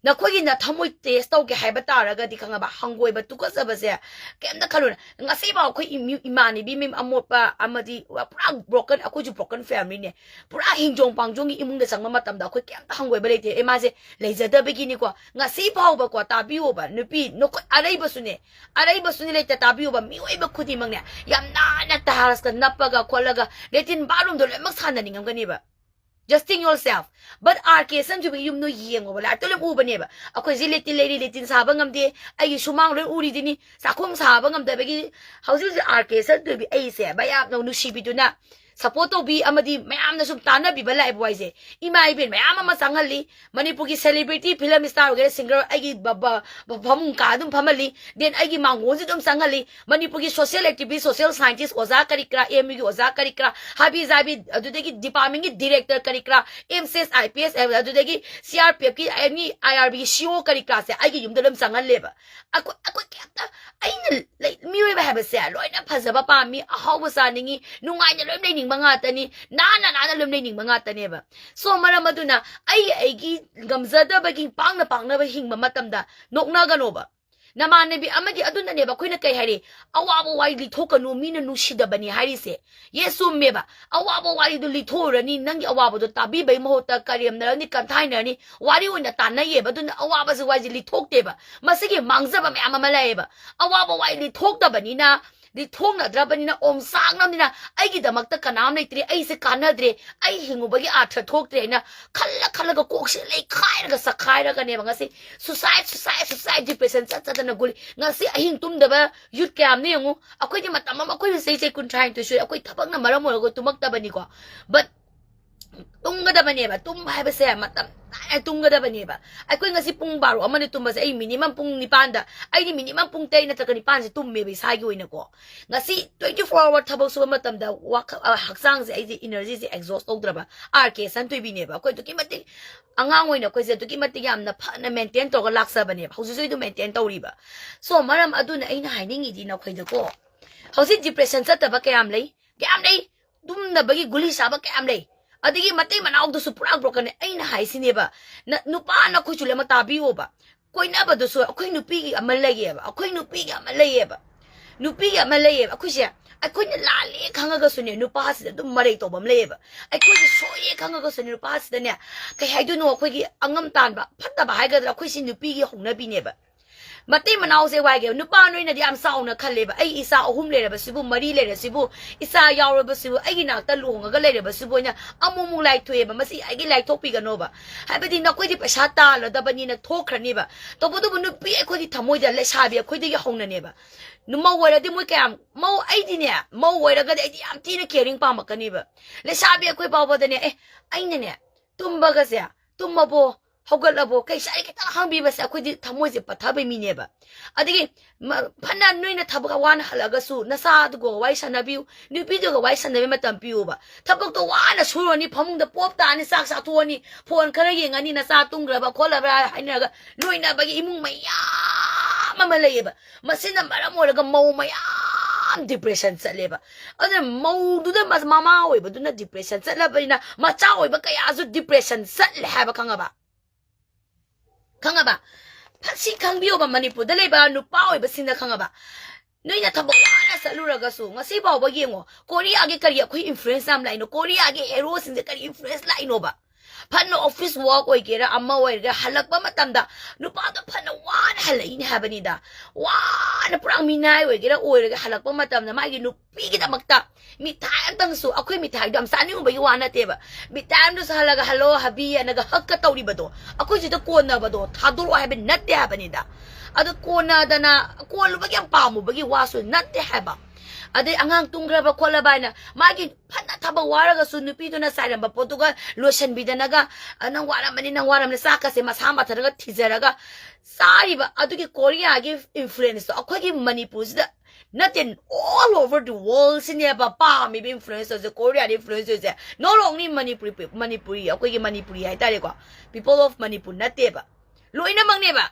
ꯅꯈꯣꯏꯒꯤ ꯅꯊꯃꯣꯏ ꯇꯦꯁ ꯇꯧꯒꯦ ꯍꯥꯏꯕ ꯇꯥꯔꯒꯗꯤ, ꯈꯪꯉꯕ, ꯍꯪꯒꯣꯏꯕ, ꯇꯨꯀꯠꯆꯕꯁꯦ ꯀꯩꯝꯇ ꯈꯜꯂꯨꯅ꯫ ꯉꯁꯤꯐꯥꯎ ꯑꯩꯈꯣꯏ ꯏꯃꯨ- ꯏꯃꯥꯟꯅꯕꯤ ꯃꯤ ꯑꯃꯣꯠꯄ ꯑꯃꯗꯤ ꯄꯨꯔꯥ ꯕ꯭ꯔꯣꯀꯟ, ꯑꯩꯈꯣꯏꯁꯨ ꯕ꯭ꯔꯣꯀꯟ ꯐꯦꯃꯤꯂꯤꯅꯦ, ꯄꯨꯔꯥ ꯍꯤꯡꯖꯣꯡ ꯄꯥꯡꯖꯣꯡꯒꯤ ꯏꯃꯨꯡꯗ ꯆꯪꯕ ꯃꯇꯝꯗ ꯑꯩꯈꯣꯏ ꯀꯩꯝꯇ ꯍꯪꯒꯣꯏꯕ ꯂꯩꯇꯦ꯫ ꯑꯦ, ꯃꯥꯁꯦ ꯂꯩꯖꯗꯕꯒꯤꯅꯤꯀꯣ꯫ ꯉꯁꯤ ꯐꯥꯎꯕꯀꯣ, ꯇꯥꯕꯤꯌꯣꯕ, ꯅꯨꯄꯤ ꯅꯈꯣꯏ ꯑꯔꯩꯕꯁꯨꯅꯦ, ꯑꯔꯩꯕꯁꯨꯅꯦ ꯂꯩꯇ, ꯇꯥꯕꯤꯌꯣꯕ, ꯃꯤꯑꯣꯏꯕ ꯈꯨꯗꯤꯡꯃꯛꯅꯦ ꯌꯥꯝ ꯅꯥꯟꯅ ꯇꯥꯏꯜꯁꯀ ꯅꯞꯄꯒ ꯈꯣꯠꯂꯒ ꯂꯦꯇꯤꯟ ꯕꯥꯠꯔꯨꯝꯗꯣ ꯂꯣꯏꯅꯃꯛ ꯁꯥꯟꯅꯅꯤꯡꯉꯝꯒꯅꯦꯕ꯫ Just think yourself. But R K ꯁꯟꯖꯨꯒꯤ ꯌꯨꯝꯗꯣ ꯌꯦꯡꯉꯣꯕ, ꯂꯥꯏꯔꯤꯛꯇ ꯂꯣꯏ ꯎꯕꯅꯦꯕ꯫ ꯑꯩꯈꯣꯏꯁꯦ ꯂꯦꯇꯤꯟ ꯂꯩꯔꯤ, ꯂꯦꯇꯤꯟ ꯁꯥꯕ ꯉꯝꯗꯦ, ꯑꯩꯒꯤ ꯁꯨꯃꯥꯡ ꯂꯣꯏ ꯎꯔꯤꯗꯨꯅꯤ, ꯆꯥꯛꯈꯨꯝ ꯁꯥꯕ ꯉꯝꯗꯕꯒꯤ꯫ ꯍꯧꯖꯤꯛ ꯍꯧꯖꯤꯛ R K ꯁꯟꯖꯨꯕꯤ ꯑꯩꯁꯦ ꯃꯌꯥꯝꯅ ꯅꯨꯡꯁꯤꯕꯤꯗꯨꯅ, ꯁꯞꯄꯣꯔꯠ ꯇꯧꯕꯤ ꯑꯃꯗꯤ ꯃꯌꯥꯝꯅ ꯁꯨꯝ ꯇꯥꯟꯅꯕꯤꯕ ꯂꯥꯛꯑꯦꯕ ꯋꯥꯏꯁꯦ꯫ ꯏꯃꯥ ꯏꯕꯦꯟ ꯃꯌꯥꯝ ꯑꯃ ꯆꯪꯍꯜꯂꯤ, ꯃꯅꯤꯄꯨꯔꯒꯤ ꯁꯦꯂꯤꯕ꯭ꯔꯤꯇꯤ, ꯐꯤꯂꯝ ꯁ꯭ꯇꯥꯔ ꯑꯣꯏꯒꯦꯔꯥ, ꯁꯤꯡꯒꯔ, ꯑꯩꯒꯤ ꯕ- ꯕ- ꯕ- ꯐꯃꯨꯡ ꯀꯥ ꯑꯗꯨꯝ ꯐꯝꯍꯜꯂꯤ, ꯗꯦꯟ ꯑꯩꯒꯤ ꯃꯥꯡꯒꯣꯟꯁꯨ ꯑꯗꯨꯝ ꯆꯪꯍꯜꯂꯤ꯫ ꯃꯅꯤꯄꯨꯔꯒꯤ ꯁꯣꯁꯤꯌꯦꯜ ꯑꯦꯛꯇꯤꯚꯤꯁ, ꯁꯣꯁꯤꯌꯦꯜ ꯁꯥꯏꯟꯇꯤꯁ, ꯑꯣꯖꯥ ꯀꯔꯤ ꯀꯔꯥ, ꯑꯦꯝ ꯌꯨꯒꯤ ꯑꯣꯖꯥ ꯀꯔꯤ ꯀꯔꯥ, ꯍꯥꯕꯤ ꯖꯥꯕꯤ, ꯑꯗꯨꯗꯒꯤ ꯗꯤꯄꯥꯔꯠꯃꯦꯟꯒꯤ ꯗꯤꯔꯦꯛꯇꯔ ꯀꯔꯤ ꯀꯔꯥ, M C S, I P S, ꯑꯗꯨꯗꯒꯤ ꯁꯤ ꯑꯥꯔ ꯄꯤ ꯑꯦꯐꯀꯤ ꯑꯦꯅꯤ ꯑꯥꯏ ꯑꯥꯔ ꯕꯤꯒꯤ ꯁꯤ ꯑꯣ ꯀꯔꯤ ꯀꯔꯥꯁꯦ ꯑꯩꯒꯤ ꯌꯨꯝꯗ ꯂꯣꯏ ꯆꯪꯍꯜꯂꯦꯕ꯫ ꯑꯩꯈꯣꯏ ꯑꯩꯈꯣꯏ ꯀꯩꯝꯇ, ꯑꯩꯅ ꯂꯩ- ꯃꯤꯑꯣꯏꯕ ꯍꯥꯏꯕꯁꯦ ꯂꯣꯏꯅ ꯐꯖꯕ ꯄꯥꯝꯃꯤ, ꯑꯍꯥꯎꯕ ꯆꯥꯅꯤꯡꯉꯤ, ꯅꯨꯡꯉꯥꯏꯅ ꯂꯣꯏ ꯂꯩꯅꯤꯡꯕ ꯉꯥꯛꯇꯅꯤ, ꯅꯥꯟꯅ ꯅꯥꯟꯅ ꯂꯣꯏ ꯂꯩꯅꯤꯡꯕ ꯉꯥꯛꯇꯅꯦꯕ꯫ ꯁꯣ ꯃꯔꯝ ꯑꯗꯨꯅ ꯑꯩ ꯑꯩꯒꯤ ꯉꯝꯖꯗꯕꯒꯤ ꯄꯥꯡꯅ ꯄꯥꯡꯅꯕ ꯍꯤꯡꯕ ꯃꯇꯝꯗ ꯅꯣꯛꯅꯒꯅꯣꯕ꯫ ꯅꯃꯥꯟꯅꯕꯤ ꯑꯃꯗꯤ ꯑꯗꯨꯅꯅꯦꯕ ꯑꯩꯈꯣꯏꯅ ꯀꯩ ꯍꯥꯏꯔꯤ, "ꯑꯋꯥꯕ ꯋꯥꯔꯤ ꯂꯤꯊꯣꯛꯀꯅꯨ, ꯃꯤꯅ ꯅꯨꯡꯁꯤꯗꯕꯅꯤ" ꯍꯥꯏꯔꯤꯁꯦ꯫ ꯌꯦꯁ, ꯆꯨꯝꯃꯦꯕ꯫ ꯑꯋꯥꯕ ꯋꯥꯔꯤꯗꯨ ꯂꯤꯊꯣꯛꯎꯔꯅꯤ, ꯅꯪꯒꯤ ꯑꯋꯥꯕꯗꯣ ꯇꯥꯕꯤꯕꯒꯤ ꯃꯍꯨꯠꯇ ꯀꯔꯦꯝꯅꯔꯅꯤ, ꯀꯟꯊꯥꯏꯅꯔꯅꯤ, ꯋꯥꯔꯤ ꯑꯣꯏꯅ ꯇꯥꯟꯅꯩꯌꯦꯕ꯫ ꯑꯗꯨꯅ ꯑꯋꯥꯕꯁꯦ ꯋꯥꯔꯤꯁꯦ ꯂꯤꯊꯣꯛꯇꯦꯕ꯫ ꯃꯁꯤꯒꯤ ꯃꯥꯡꯖꯕ ꯃꯌꯥꯝ ꯑꯃ ꯂꯩꯌꯦꯕ꯫ ꯑꯋꯥꯕ ꯋꯥꯔꯤ ꯂꯤꯊꯣꯛꯇꯕꯅꯤꯅ, ꯂꯤꯊꯣꯛꯅꯗ꯭ꯔꯕꯅꯤꯅ, ꯑꯣꯝꯆꯥꯛꯅꯕꯅꯤꯅ ꯑꯩꯒꯤꯗꯃꯛꯇ ꯀꯅꯥꯝ ꯂꯩꯇ꯭ꯔꯦ, ꯑꯩꯁꯦ ꯀꯥꯟꯅꯗ꯭ꯔꯦ, ꯑꯩ ꯍꯤꯡꯉꯨꯕꯒꯤ ꯑꯥꯔꯊ ꯊꯣꯛꯇ꯭ꯔꯦ ꯍꯥꯏꯅ ꯈꯜꯂ ꯈꯜꯂꯒ ꯀꯣꯛꯁꯦ ꯂꯩꯈꯥꯏꯔꯒ ꯆꯈꯥꯏꯔꯒꯅꯦꯕ ꯉꯁꯤ ꯁꯨꯁꯥꯏꯠ, ꯁꯨꯁꯥꯏꯠ, ꯁꯨꯁꯥꯏꯠ, ꯗꯤꯄ꯭ꯔꯦꯁꯟ ꯆꯠ ꯆꯠꯇꯅ ꯒꯨꯂꯤ꯫ ꯉꯁꯤ ꯑꯍꯤꯡ ꯇꯨꯝꯗꯕ ꯌꯨꯠ ꯀꯌꯥꯝꯅ ꯌꯦꯡꯉꯨ꯫ ꯑꯩꯈꯣꯏꯗꯤ ꯃꯇꯝ ꯑꯃ, ꯑꯩꯈꯣꯏ ꯆꯍꯤ ꯆꯍꯤ ꯀꯨꯟꯊ꯭ꯔꯥ ꯅꯤꯊꯣꯏ ꯁꯨꯔꯦ, ꯑꯩꯈꯣꯏ ꯊꯕꯛꯅ ꯃꯔꯝ ꯑꯣꯏꯔꯒ ꯇꯨꯝꯃꯛꯇꯕꯅꯤꯀꯣ꯫ But ꯇꯨꯝꯒꯗꯕꯅꯦꯕ꯫ ꯇꯨꯝꯕ ꯍꯥꯏꯕꯁꯦ ꯃꯇꯝ ꯅꯥꯏꯅ ꯇꯨꯝꯒꯗꯕꯅꯦꯕ꯫ ꯑꯩꯈꯣꯏ ꯉꯁꯤ ꯄꯨꯡ ꯕꯥꯔꯣ ꯑꯃꯅ ꯇꯨꯝꯕꯁꯦ, ꯑꯩ ꯃꯤꯅꯤꯃꯝ ꯄꯨꯡ ꯅꯤꯄꯥꯟꯗ, ꯑꯩꯗꯤ ꯃꯤꯅꯤꯃꯝ ꯄꯨꯡ ꯇꯔꯦꯠ ꯅꯠꯇ꯭ꯔꯒ ꯅꯤꯄꯥꯟꯁꯦ ꯇꯨꯝꯃꯦꯕ ꯏꯁꯥꯒꯤ ꯑꯣꯏꯅꯀꯣ꯫ ꯉꯁꯤ twenty four hour ꯊꯕꯛ ꯁꯨꯕ ꯃꯇꯝꯗ ꯋꯥꯈꯜ, ꯑ, ꯍꯛꯆꯥꯡꯁꯦ, ꯑꯩꯁꯦ ꯏꯅꯔꯖꯤꯁꯦ ꯑꯦꯛꯖꯣꯁ ꯇꯧꯗ꯭ꯔꯕ꯫ ꯑꯥꯔ ꯀꯦ ꯁꯟꯊꯣꯏꯕꯤꯅꯦꯕ꯫ ꯑꯩꯈꯣꯏ ꯑꯗꯨꯛꯀꯤ ꯃꯇꯤꯛ, ꯑꯉꯥꯡ ꯑꯣꯏꯅ ꯑꯩꯈꯣꯏꯁꯦ ꯑꯗꯨꯛꯀꯤ ꯃꯇꯤꯛ ꯌꯥꯝꯅ ꯐꯅ ꯃꯦꯟꯇꯦꯟ ꯇꯧꯔꯒ ꯂꯥꯛꯆꯕꯅꯦꯕ꯫ ꯍꯧꯖꯤꯛꯁꯨ ꯑꯩ ꯑꯗꯨꯝ ꯃꯦꯟꯇꯦꯟ ꯇꯧꯔꯤꯕ꯫ ꯁꯣ ꯃꯔꯝ ꯑꯗꯨꯅ ꯑꯩꯅ ꯍꯥꯏꯅꯤꯡꯉꯤꯗꯤ ꯅꯈꯣꯏꯗꯀꯣ, ꯍꯧꯖꯤꯛ ꯗꯤꯄ꯭ꯔꯦꯁꯟ ꯆꯠꯇꯕ ꯀꯌꯥꯝ ꯂꯩ? ꯀꯌꯥꯝ ꯂꯩ? ꯇꯨꯝꯅꯕꯒꯤ ꯒꯨꯂꯤ ꯆꯥꯕ ꯀꯌꯥꯝ ꯂꯩ? ꯑꯗꯒꯤ ꯃꯇꯩ ꯃꯅꯥꯎꯗꯨꯁꯨ ꯄꯨꯔꯥ broken ꯅꯦ꯫ ꯑꯩꯅ ꯍꯥꯏꯁꯤꯅꯦꯕ, ꯅ-, ꯅꯨꯄꯥ ꯅꯈꯣꯏꯁꯨ ꯂꯣꯏꯅꯃꯛ ꯇꯥꯕꯤꯌꯣꯕ꯫ ꯀꯣꯏꯅꯕꯗꯨꯁꯨ ꯑꯩꯈꯣꯏ ꯅꯨꯄꯤꯒꯤ ꯑꯃ ꯂꯩꯌꯦꯕ, ꯑꯩꯈꯣꯏ ꯅꯨꯄꯤꯒꯤ ꯑꯃ ꯂꯩꯌꯦꯕ, ꯅꯨꯄꯤꯒꯤ ꯑꯃ ꯂꯩꯌꯦꯕ꯫ ꯑꯩꯈꯣꯏꯁꯦ, ꯑꯩꯈꯣꯏꯅ ꯂꯥꯜꯂꯦ ꯈꯪꯉꯒꯁꯨꯅꯦ, ꯅꯨꯄꯥꯁꯤꯗ ꯑꯗꯨꯝ ꯃꯔꯩ ꯇꯧꯕ ꯑꯃ ꯂꯩꯌꯦꯕ꯫ ꯑꯩꯈꯣꯏꯁꯦ ꯁꯣꯏꯌꯦ ꯈꯪꯉꯒꯁꯨꯅꯦ, ꯅꯨꯄꯥꯁꯤꯗꯅꯦ, ꯀꯩ ꯍꯥꯏꯗꯣꯏꯅꯣ, ꯑꯩꯈꯣꯏꯒꯤ ꯑꯉꯝ ꯇꯥꯟꯕ, ꯐꯠꯇꯕ ꯍꯥꯏꯒꯗ꯭ꯔꯥ, ꯑꯩꯈꯣꯏꯁꯤ ꯅꯨꯄꯤꯒꯤ ꯍꯧꯅꯕꯤꯅꯦꯕ꯫ ꯃꯇꯩ ꯃꯅꯥꯎꯁꯦ ꯋꯥꯏꯒꯦ, ꯅꯨꯄꯥ ꯅꯣꯏꯅꯗꯤ ꯌꯥꯝ ꯆꯥꯎꯅ ꯈꯜꯂꯦꯕ, ꯑꯩ ꯏꯆꯥ ꯑꯍꯨꯝ ꯂꯩꯔꯕꯁꯤꯕꯨ, ꯃꯔꯤ ꯂꯩꯔꯁꯤꯕꯨ, ꯏꯆꯥ ꯌꯥꯎꯔꯕꯁꯤꯕꯨ, ꯑꯩꯒꯤ ꯅꯥꯛꯇ ꯂꯨꯍꯣꯡꯉꯒ ꯂꯩꯔꯕꯁꯤꯕꯨ, ꯑꯩꯅ ꯑꯃꯨꯛ ꯑꯃꯨꯛ ꯂꯥꯏꯊꯣꯛꯑꯦꯕ꯫ ꯃꯁꯤ ꯑꯩꯒꯤ ꯂꯥꯏꯊꯣꯛꯄꯤꯒꯅꯣꯕ, ꯍꯥꯏꯕꯗꯤ ꯅꯈꯣꯏꯗꯤ ꯄꯩꯁꯥ ꯇꯥꯜꯂꯗꯕꯅꯤꯅ ꯊꯣꯛꯈ꯭ꯔꯅꯤꯕ꯫ ꯇꯧꯕꯇꯕꯨ ꯅꯨꯄꯤ ꯑꯩꯈꯣꯏꯒꯤ ꯊꯃꯣꯏꯗ, ꯂꯩꯁꯥꯕꯤ ꯑꯩꯈꯣꯏꯗꯒꯤ ꯍꯧꯅꯅꯦꯕ, ꯃꯧ ꯑꯣꯏꯔꯗꯤ ꯃꯣꯏ ꯀꯌꯥꯝ, ꯃꯧ, ꯑꯩꯗꯤꯅꯦ, ꯃꯧ ꯑꯣꯏꯔꯒꯗꯤ ꯑꯩꯗꯤ ꯌꯥꯝ ꯊꯤꯅ caring ꯄꯥꯝꯃꯛꯀꯅꯤꯕ꯫ ꯂꯩꯁꯥꯕꯤ ꯑꯩꯈꯣꯏ ꯐꯥꯎꯕꯗꯅꯦ, ꯑꯦ, ꯑꯩꯅꯅꯦ, ꯇꯨꯝꯕꯒꯁꯦ, ꯇꯨꯝꯃꯕꯣ, ꯍꯧꯒꯠꯂꯕꯣ, ꯀꯩ ꯆꯥꯔꯤ ꯈꯤꯇꯪ ꯍꯪꯕꯤꯕꯁꯦ ꯑꯩꯈꯣꯏꯗꯤ ꯊꯃꯣꯏꯁꯦ ꯄꯠꯊꯕꯩ ꯃꯤꯅꯦꯕ꯫ ꯑꯗꯒꯤ ꯃ-, ꯐꯅ ꯅꯣꯏꯅ ꯊꯕꯛ ꯋꯥꯅ ꯍꯜꯂꯛꯑꯒꯁꯨ ꯅꯆꯥꯗꯨꯒ ꯋꯥꯔꯤ ꯁꯥꯟꯅꯕꯤꯌꯨ, ꯅꯨꯄꯤꯗꯨꯒ ꯋꯥꯔꯤ ꯁꯥꯟꯅꯕꯩ ꯃꯇꯝ ꯄꯤꯌꯨꯕ꯫ ꯊꯕꯛꯇꯣ ꯋꯥꯅ ꯁꯨꯔꯨꯔꯅꯤ, ꯐꯃꯨꯡꯗ ꯄꯣꯞ ꯇꯥꯔꯅꯤ, ꯆꯥꯛ ꯆꯥꯊꯣꯛꯑꯅꯤ, phone ꯈꯔ ꯌꯦꯡꯉꯅꯤ, ꯅꯆꯥ ꯇꯨꯝꯈ꯭ꯔꯕ ꯈꯣꯠꯂꯕ꯭ꯔꯥ ꯍꯥꯏꯅꯔꯒ ꯂꯣꯏꯅꯕꯒꯤ ꯏꯃꯨꯡ ꯃꯌꯥꯝ ꯑꯃ ꯂꯩꯌꯦꯕ꯫ ꯃꯁꯤꯅ ꯃꯔꯝ ꯑꯣꯏꯔꯒ ꯃꯧ ꯃꯌꯥꯝ depression ꯆꯠꯂꯦꯕ꯫ ꯑꯗꯨꯅ ꯃꯧꯗꯨꯗ ꯃ-, ꯃꯃꯥ ꯑꯣꯏꯕꯗꯨꯅ depression ꯆꯠꯂꯕꯅꯤꯅ ꯃꯆꯥ ꯑꯣꯏꯕ ꯀꯌꯥꯁꯨ depression ꯆꯠꯂꯦ ꯍꯥꯏꯕ, ꯈꯪꯉꯕ? ꯈꯪꯉꯕ? ꯐ-, ꯁꯤ ꯈꯪꯕꯤꯌꯣꯕ, ꯃꯅꯤꯄꯨꯔꯗ ꯂꯩꯕ ꯅꯨꯄꯥ ꯑꯣꯏꯕꯁꯤꯡꯅ, ꯈꯪꯉꯕ? ꯅꯣꯏꯅ ꯊꯕꯛ ꯋꯥꯅ ꯆꯠꯂꯨꯔꯒꯁꯨ, ꯉꯁꯤ ꯐꯥꯎꯕ ꯌꯦꯡꯉꯣ, ꯀꯣꯔꯤꯌꯥꯒꯤ ꯀꯔꯤ ꯑꯩꯈꯣꯏ influence ꯌꯥꯝ ꯂꯥꯛꯏꯅꯣ? ꯀꯣꯔꯤꯌꯥꯒꯤ heroꯁꯤꯡꯁꯦ ꯀꯔꯤ influence ꯂꯥꯛꯏꯅꯣꯕ? ꯐꯅ office work ꯑꯣꯏꯒꯦꯔꯥ, ꯑꯃ ꯑꯣꯏꯒꯦꯔꯥ, ꯍꯜꯂꯛꯄ ꯃꯇꯝꯗ ꯅꯨꯄꯥꯗꯣ ꯐꯅ ꯋꯥꯅ ꯍꯜꯂꯛꯏꯅꯦ ꯍꯥꯏꯕꯅꯤꯗ꯫ ꯋꯥꯅ ꯄꯨꯔꯥ ꯃꯤꯅꯥꯏ ꯑꯣꯏꯒꯦꯔꯥ ꯑꯣꯏꯔꯒ ꯍꯜꯂꯛꯄ ꯃꯇꯝꯗ ꯃꯥꯒꯤ ꯅꯨꯄꯤꯒꯤꯗꯃꯛꯇ ꯃꯤꯊꯥꯏ ꯑꯝꯇꯪꯁꯨ, ꯑꯩꯈꯣꯏ ꯃꯤꯊꯥꯏꯗꯣ ꯌꯥꯝ ꯆꯥꯅꯤꯡꯉꯨꯕꯒꯤ ꯋꯥ ꯅꯠꯇꯦꯕ, ꯃꯤꯊꯥꯏ ꯑꯝꯇꯁꯨ ꯍꯜꯂꯒ "ꯍꯜꯂꯣ ꯍꯕꯤ" ꯑꯅꯒ ꯍꯛꯀ ꯇꯧꯔꯤꯕꯗꯣ, ꯑꯩꯈꯣꯏ ꯁꯤꯗ ꯀꯣꯟꯅꯕꯗꯣ ꯊꯥꯗꯣꯔꯛꯑꯣ ꯍꯥꯏꯕ ꯅꯠꯇꯦ ꯍꯥꯏꯕꯅꯤꯗ꯫ ꯑꯗ ꯀꯣꯟꯅꯗꯅ, ꯀꯣꯜꯂꯨꯕꯒꯤ ꯌꯥꯝ ꯄꯥꯝꯃꯨꯕꯒꯤ ꯋꯥꯁꯨ ꯅꯠꯇꯦ ꯍꯥꯏꯕ꯫ ꯑꯗꯩ ꯑꯉꯥꯡ ꯇꯨꯝꯈ꯭ꯔꯕ ꯈꯣꯠꯂꯕ ꯍꯥꯏꯅ ꯃꯥꯒꯤ ꯐꯅ ꯊꯕꯛ ꯋꯥꯔꯒꯁꯨ ꯅꯨꯄꯤꯗꯨꯅ ꯆꯥꯏꯔꯝꯕ ꯄꯣꯠꯇꯨꯒ ꯂꯣꯏꯁꯤꯟꯕꯤꯗꯅꯒ, "ꯑ, ꯅꯪ ꯋꯥꯔꯝꯃꯅꯤ, ꯅꯪ ꯋꯥꯔꯝꯃꯅꯤ", ꯆꯥꯛꯀꯁꯦ ꯃꯁꯥ ꯃꯊꯟꯇꯒ ꯊꯤꯖꯔꯒ ꯆꯥꯔꯤꯕ ꯑꯗꯨꯒꯤ ꯀꯣꯔꯤꯌꯥꯒꯤ influenceꯇꯣ ꯑꯩꯈꯣꯏꯒꯤ ꯃꯅꯤꯄꯨꯔꯁꯤꯗ ꯅꯠꯇꯦ, all over the worldꯁꯤꯅꯦꯕ ꯄꯥꯝꯃꯤꯕ influence ꯇꯧꯔꯤꯁꯦ, ꯀꯣꯔꯤꯌꯥꯗ influence ꯇꯧꯔꯤꯁꯦ꯫ Not only ꯃꯅꯤꯄꯨꯔꯤ, ꯃꯅꯤꯄꯨꯔꯤ, ꯑꯩꯈꯣꯏꯒꯤ ꯃꯅꯤꯄꯨꯔꯤ ꯍꯥꯏꯇꯥꯔꯦꯀꯣ, people of ꯃꯅꯤꯄꯨꯔ ꯅꯠꯇꯦꯕ, ꯂꯣꯏꯅꯃꯛꯅꯦꯕ꯫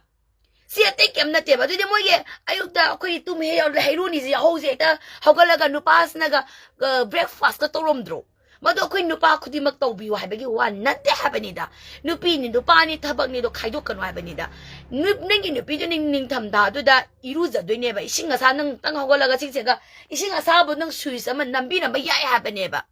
ꯁꯤ ꯑꯇꯩ ꯀꯩꯝ ꯅꯠꯇꯦꯕ꯫ ꯑꯗꯨꯗꯤ ꯃꯣꯏꯒꯤ ꯑꯌꯨꯛꯇ ꯑꯩꯈꯣꯏꯒꯤ ꯇꯨꯝ ꯍꯦꯛ ꯌꯥꯎꯔꯗꯤ ꯍꯩꯔꯨꯅꯤꯁꯦ ꯌꯥꯍꯧꯁꯦ ꯍꯦꯛꯇ ꯍꯧꯒꯠꯂꯒ ꯅꯨꯄꯥꯁꯤꯅꯒ, ꯑ, breakfastꯀ ꯇꯧꯔꯝꯗ꯭ꯔꯣ? ꯃꯗꯨ ꯑꯩꯈꯣꯏ ꯅꯨꯄꯥ ꯈꯨꯗꯤꯡꯃꯛ ꯇꯧꯕꯤꯌꯨ ꯍꯥꯏꯕꯒꯤ ꯋꯥ ꯅꯠꯇꯦ ꯍꯥꯏꯕꯅꯤꯗ꯫ ꯅꯨꯄꯤꯅꯤ ꯅꯨꯄꯥꯅꯤ ꯊꯕꯛꯅꯤꯗꯣ ꯈꯥꯏꯗꯣꯛꯀꯅꯨ ꯍꯥꯏꯕꯅꯤꯗ꯫ ꯅꯨ-, ꯅꯪꯒꯤ ꯅꯨꯄꯤꯗꯨ ꯅꯤꯡ-, ꯅꯤꯡꯊꯝꯊꯥꯗꯨꯗ ꯏꯔꯨꯖꯗꯣꯏꯅꯦꯕ, ꯏꯁꯤꯡ ꯑꯁꯥ ꯅꯪ ꯇꯪ ꯍꯧꯒꯠꯂꯒ ꯁꯤꯡꯁꯦꯒ ꯏꯁꯤꯡ ꯑꯁꯥꯕꯨ ꯅꯪ ꯁ꯭ꯋꯤꯆ ꯑꯃ ꯅꯝꯕꯤꯔꯝꯕ ꯌꯥꯏ ꯍꯥꯏꯕꯅꯦꯕ꯫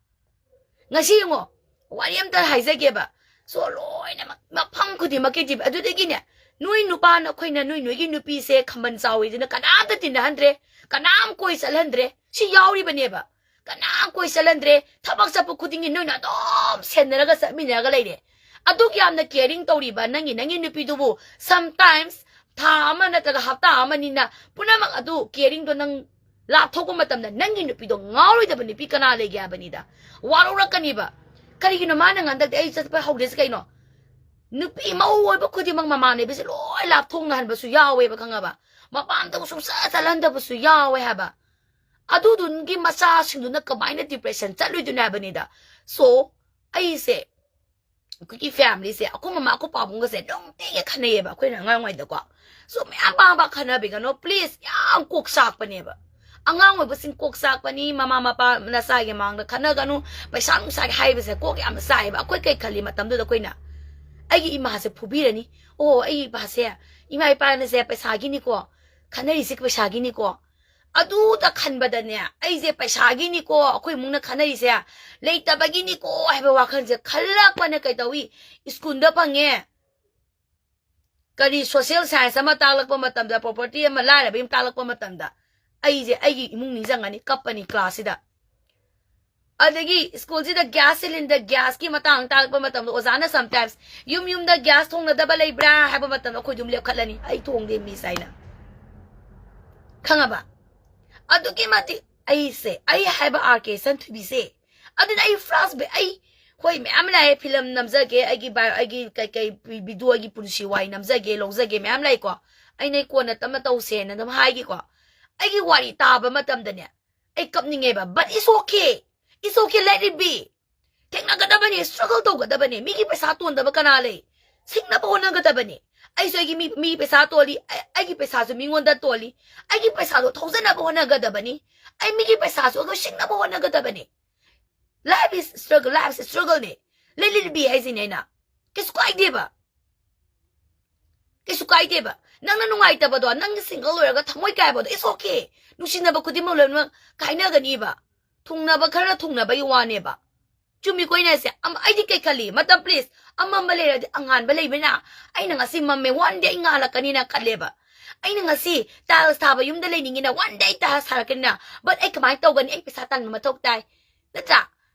ꯉꯁꯤ ꯌꯦꯡꯉꯣ, ꯋꯥꯔꯤ ꯑꯝꯇ ꯍꯥꯏꯖꯒꯦꯕ꯫ ꯁꯣ ꯂꯣꯏꯅꯃꯛ ꯃꯐꯝ ꯈꯨꯗꯤꯡꯃꯛꯀꯤ ꯖꯤꯕ꯫ ꯑꯗꯨꯗꯒꯤꯅꯦ, ꯅꯣꯏ ꯅꯨꯄꯥꯅ ꯑꯩꯈꯣꯏꯅ ꯅꯣꯏ ꯅꯣꯏꯒꯤ ꯅꯨꯄꯤꯁꯦ ꯈꯝꯕꯟ ꯆꯥꯎꯋꯤꯗꯅ ꯀꯅꯥꯝꯇ ꯇꯤꯟꯅꯍꯟꯗ꯭ꯔꯦ, ꯀꯅꯥꯝ ꯀꯣꯏ ꯆꯠꯍꯟꯗ꯭ꯔꯦ꯫ ꯁꯤ ꯌꯥꯎꯔꯤꯕꯅꯦꯕ꯫ ꯀꯅꯥꯝ ꯀꯣꯏ ꯆꯠꯍꯟꯗ꯭ꯔꯦ꯫ ꯊꯕꯛ ꯆꯠꯄ ꯈꯨꯗꯤꯡꯒꯤ ꯅꯣꯏꯅ ꯑꯗꯨꯝ ꯁꯦꯟꯅꯔꯒ ꯆꯠꯃꯤꯟꯅꯔꯒ ꯂꯩꯔꯦ꯫ ꯑꯗꯨꯛ ꯌꯥꯝꯅ caring ꯇꯧꯔꯤꯕ ꯅꯪꯒꯤ, ꯅꯪꯒꯤ ꯅꯨꯄꯤꯗꯨꯕꯨ sometimes ꯊꯥ ꯑꯃ ꯅꯠꯇ꯭ꯔꯒ ꯍꯞꯇꯥ ꯑꯃꯅꯤꯅ ꯄꯨꯝꯅꯃꯛ ꯑꯗꯨ caringꯗꯣ ꯅꯪ ꯂꯥꯞꯊꯣꯛꯄ ꯃꯇꯝꯗ ꯅꯪꯒꯤ ꯅꯨꯄꯤꯗꯣ ꯉꯥꯎꯔꯣꯏꯗꯕ ꯅꯨꯄꯤ ꯀꯅꯥ ꯂꯩꯒꯦ ꯍꯥꯏꯕꯅꯤꯗ꯫ ꯋꯥꯔꯧꯔꯛꯀꯅꯤꯕ꯫ ꯀꯔꯤꯒꯤꯅꯣ ꯃꯥꯅ ꯍꯟꯗꯛꯇꯤ ꯑꯩ ꯆꯠꯄ ꯍꯧꯗ꯭ꯔꯤꯁꯦ ꯀꯩꯅꯣ? ꯅꯨꯄꯤ ꯃꯧ ꯑꯣꯏꯕ ꯈꯨꯗꯤꯡꯃꯛ ꯃꯃꯥꯟꯅꯕꯤꯁꯦ ꯂꯣꯏ ꯂꯥꯞꯊꯣꯛꯅꯍꯟꯕꯁꯨ ꯌꯥꯎꯋꯦꯕ, ꯈꯪꯉꯕ? ꯃꯄꯥꯟꯗ ꯁꯨꯡꯆꯠ ꯆꯠꯍꯟꯗꯕꯁꯨ ꯌꯥꯎꯋꯦ ꯍꯥꯏꯕ꯫ ꯑꯗꯨꯗꯨꯒꯤ ꯃꯆꯥꯁꯤꯡꯗꯨꯅ ꯀꯃꯥꯏꯅ depression ꯆꯠꯂꯣꯏꯗꯣꯏꯅꯣ ꯍꯥꯏꯕꯅꯤꯗ꯫ So, ꯑꯩꯁꯦ, ꯑꯩꯈꯣꯏꯒꯤ familyꯁꯦ, ꯑꯩꯈꯣꯏ ꯃꯃꯥ ꯑꯩꯈꯣꯏ ꯄꯥꯕꯨꯡꯒꯁꯦ ꯅꯨꯡꯇꯤꯒꯤ ꯈꯟꯅꯩꯌꯦꯕ ꯑꯩꯈꯣꯏꯅ ꯑꯉꯥꯡ ꯑꯣꯏꯗꯀꯣ꯫ So, ꯃꯌꯥꯝ ꯄꯥꯕ ꯈꯟꯅꯕꯤꯒꯅꯣ please, ꯌꯥꯝ ꯀꯣꯛ ꯆꯥꯛꯄꯅꯦꯕ꯫ ꯑꯉꯥꯡ ꯑꯣꯏꯕꯁꯤꯡ ꯀꯣꯛ ꯆꯥꯛꯄꯅꯤ, ꯃꯃꯥ ꯃꯄꯥ ꯅꯆꯥꯒꯤ ꯃꯥꯡꯗ ꯈꯟꯅꯒꯅꯨ, ꯄꯩꯁꯥ ꯅꯨꯡꯁꯥꯒꯤ ꯍꯥꯏꯕꯁꯦ ꯀꯣꯛ ꯌꯥꯝꯅ ꯆꯥꯛꯑꯦꯕ꯫ ꯑꯩꯈꯣꯏ ꯀꯩ ꯈꯜꯂꯤ ꯃꯇꯝꯗꯨꯗ ꯑꯩꯈꯣꯏꯅ, ꯑꯩꯒꯤ ꯏꯃꯥꯁꯦ ꯐꯨꯕꯤꯔꯅꯤ, ꯑꯣ ꯑꯩ ꯏꯄꯥꯁꯦ, ꯏꯃꯥ ꯏꯄꯥꯅꯁꯦ ꯄꯩꯁꯥꯒꯤꯅꯤꯀꯣ, ꯈꯟꯅꯔꯤꯁꯦ ꯄꯩꯁꯥꯒꯤꯅꯤꯀꯣ, ꯑꯗꯨꯗ ꯈꯟꯕꯗꯅꯦ, ꯑꯩꯁꯦ ꯄꯩꯁꯥꯒꯤꯅꯤꯀꯣ ꯑꯩꯈꯣꯏ ꯏꯃꯨꯡꯅ ꯈꯟꯅꯔꯤꯁꯦ, ꯂꯩꯇꯕꯒꯤꯅꯤꯀꯣ ꯍꯥꯏꯕ ꯋꯥꯈꯜꯁꯦ ꯈꯜꯂꯛꯄꯅ ꯀꯩꯗꯧꯏ? ꯁ꯭ꯀꯨꯜꯗ ꯐꯪꯉꯦ, ꯀꯔꯤ social science ꯑꯃ ꯇꯥꯛꯂꯛꯄ ꯃꯇꯝꯗ, property ꯑꯃ, ꯂꯥꯏꯔꯕ ꯑꯃ ꯇꯥꯛꯂꯛꯄ ꯃꯇꯝꯗ, ꯑꯩꯁꯦ ꯑꯩꯒꯤ ꯏꯃꯨꯡ ꯅꯤꯡꯁꯤꯡꯉꯅꯤ, ꯀꯞꯄꯅꯤ classꯁꯤꯗ꯫ ꯑꯗꯒꯤ ꯁ꯭ꯀꯨꯜꯁꯤꯗ gas cylinder, gasꯀꯤ ꯃꯇꯥꯡ ꯇꯥꯛꯂꯛꯄ ꯃꯇꯝꯗ ꯑꯣꯖꯥꯅ sometimes, "ꯌꯨꯝ ꯌꯨꯝꯗ gas ꯊꯣꯡꯅꯗꯕ ꯂꯩꯕ꯭ꯔꯥ?" ꯍꯥꯏꯕ ꯃꯇꯝꯗ ꯑꯩꯈꯣꯏ ꯑꯗꯨꯝ ꯂꯦꯞꯈꯠꯂꯅꯤ, "ꯑꯩ ꯊꯣꯡꯗꯦ, miss" ꯍꯥꯏꯅ꯫ ꯈꯪꯉꯕ? ꯑꯗꯨꯛꯀꯤ ꯃꯇꯤꯛ ꯑꯩꯁꯦ, ꯑꯩ ꯍꯥꯏꯕ R K ꯁꯟꯊꯣꯏꯕꯤꯁꯦ, ꯑꯗꯨꯅ ꯑꯩ flashback, ꯑꯩ, ꯍꯣꯏ, ꯃꯌꯥꯝ ꯂꯥꯛꯑꯦ, film ꯅꯝꯖꯒꯦ, ꯑꯩꯒꯤ bio, ꯑꯩꯒꯤ ꯀꯩꯀꯩ video, ꯑꯩꯒꯤ ꯄꯨꯟꯁꯤ ꯋꯥꯔꯤ ꯅꯝꯖꯒꯦ, ꯂꯧꯖꯒꯦ, ꯃꯌꯥꯝ ꯂꯥꯛꯏꯀꯣ꯫ ꯑꯩꯅ ꯀꯣꯟꯅ ꯇꯞꯅ ꯇꯧꯁꯦꯅ ꯑꯗꯨꯝ ꯍꯥꯏꯒꯦꯀꯣ꯫ ꯑꯩꯒꯤ ꯋꯥꯔꯤ ꯇꯥꯕ ꯃꯇꯝꯗꯅꯦ, ꯑꯩ ꯀꯞꯅꯤꯡꯉꯦꯕ, but it's okay, it's okay, let it be꯫ ꯊꯦꯡꯅꯒꯗꯕꯅꯤ, struggle ꯇꯧꯒꯗꯕꯅꯤ꯫ ꯃꯤꯒꯤ ꯄꯩꯁꯥ ꯇꯣꯟꯗꯕ ꯀꯅꯥ ꯂꯩ? ꯁꯤꯡꯅꯕ ꯍꯣꯠꯅꯒꯗꯕꯅꯤ꯫ ꯑꯩꯁꯨ ꯑꯩꯒꯤ ꯃꯤ, ꯃꯤ ꯄꯩꯁꯥ ꯇꯣꯜꯂꯤ, ꯑꯩ, ꯑꯩꯒꯤ ꯄꯩꯁꯥꯁꯨ ꯃꯤꯉꯣꯟꯗ ꯇꯣꯜꯂꯤ꯫ ꯑꯩꯒꯤ ꯄꯩꯁꯥꯗꯣ ꯊꯧꯖꯅꯕ ꯍꯣꯠꯅꯒꯗꯕꯅꯤ꯫ ꯑꯩ ꯃꯤꯒꯤ ꯄꯩꯁꯥꯁꯨ ꯑꯩꯈꯣꯏ ꯁꯤꯡꯅꯕ ꯍꯣꯠꯅꯒꯗꯕꯅꯤ꯫ Life is struggle, life is struggle ꯅꯦ. ꯂꯩ ꯂꯤꯕꯤ ꯍꯥꯏꯁꯤꯅꯦ ꯑꯩꯅ. ꯀꯩꯁꯨ ꯀꯥꯏꯗꯦꯕ. ꯀꯩꯁꯨ ꯀꯥꯏꯗꯦꯕ. ꯅꯪꯅ ꯅꯨꯡꯉꯥꯏꯇꯕꯗꯣ, ꯅꯪ single ꯑꯣꯏꯔꯒ ꯊꯃꯣꯏ ꯀꯥꯏꯕꯗꯣ, it's okay. ꯅꯨꯡꯁꯤꯅꯕ ꯈꯨꯗꯤꯡꯃꯛ ꯂꯣꯏꯅꯃꯛ ꯀꯥꯏꯅꯒꯅꯤꯕ. ꯊꯨꯡꯅꯕ ꯈꯔ ꯊꯨꯡꯅꯕꯒꯤ ꯋꯥꯅꯦꯕ. ꯆꯨꯝꯃꯤꯀꯣ ꯑꯩꯅ ꯍꯥꯏꯁꯦ? ꯑꯝ-, ꯑꯩꯗꯤ ꯀꯩ ꯈꯜꯂꯤ? ꯃꯇꯝ please, ꯑꯃꯝꯕ ꯂꯩꯔꯗꯤ ꯑꯉꯥꯟꯕ ꯂꯩꯕꯅ, ꯑꯩꯅ ꯉꯁꯤ ꯃꯝꯃꯦ, one day ꯑꯩ ꯉꯥꯜꯂꯛꯀꯅꯤꯅ ꯈꯜꯂꯦꯕ. ꯑꯩꯅ ꯉꯁꯤ tiles ꯊꯥꯕ ꯌꯨꯝꯗ ꯂꯩꯅꯤꯡꯉꯤꯅ, one day tiles ꯊꯥꯔꯛꯀꯅꯤꯅ. But ꯑꯩ ꯀꯃꯥꯏꯅ ꯇꯧꯒꯅꯤ? ꯑꯩ ꯄꯩꯁꯥ ꯇꯥꯟꯕ ꯃꯊꯧ ꯇꯥꯏ, ꯅꯠꯇ꯭ꯔꯥ?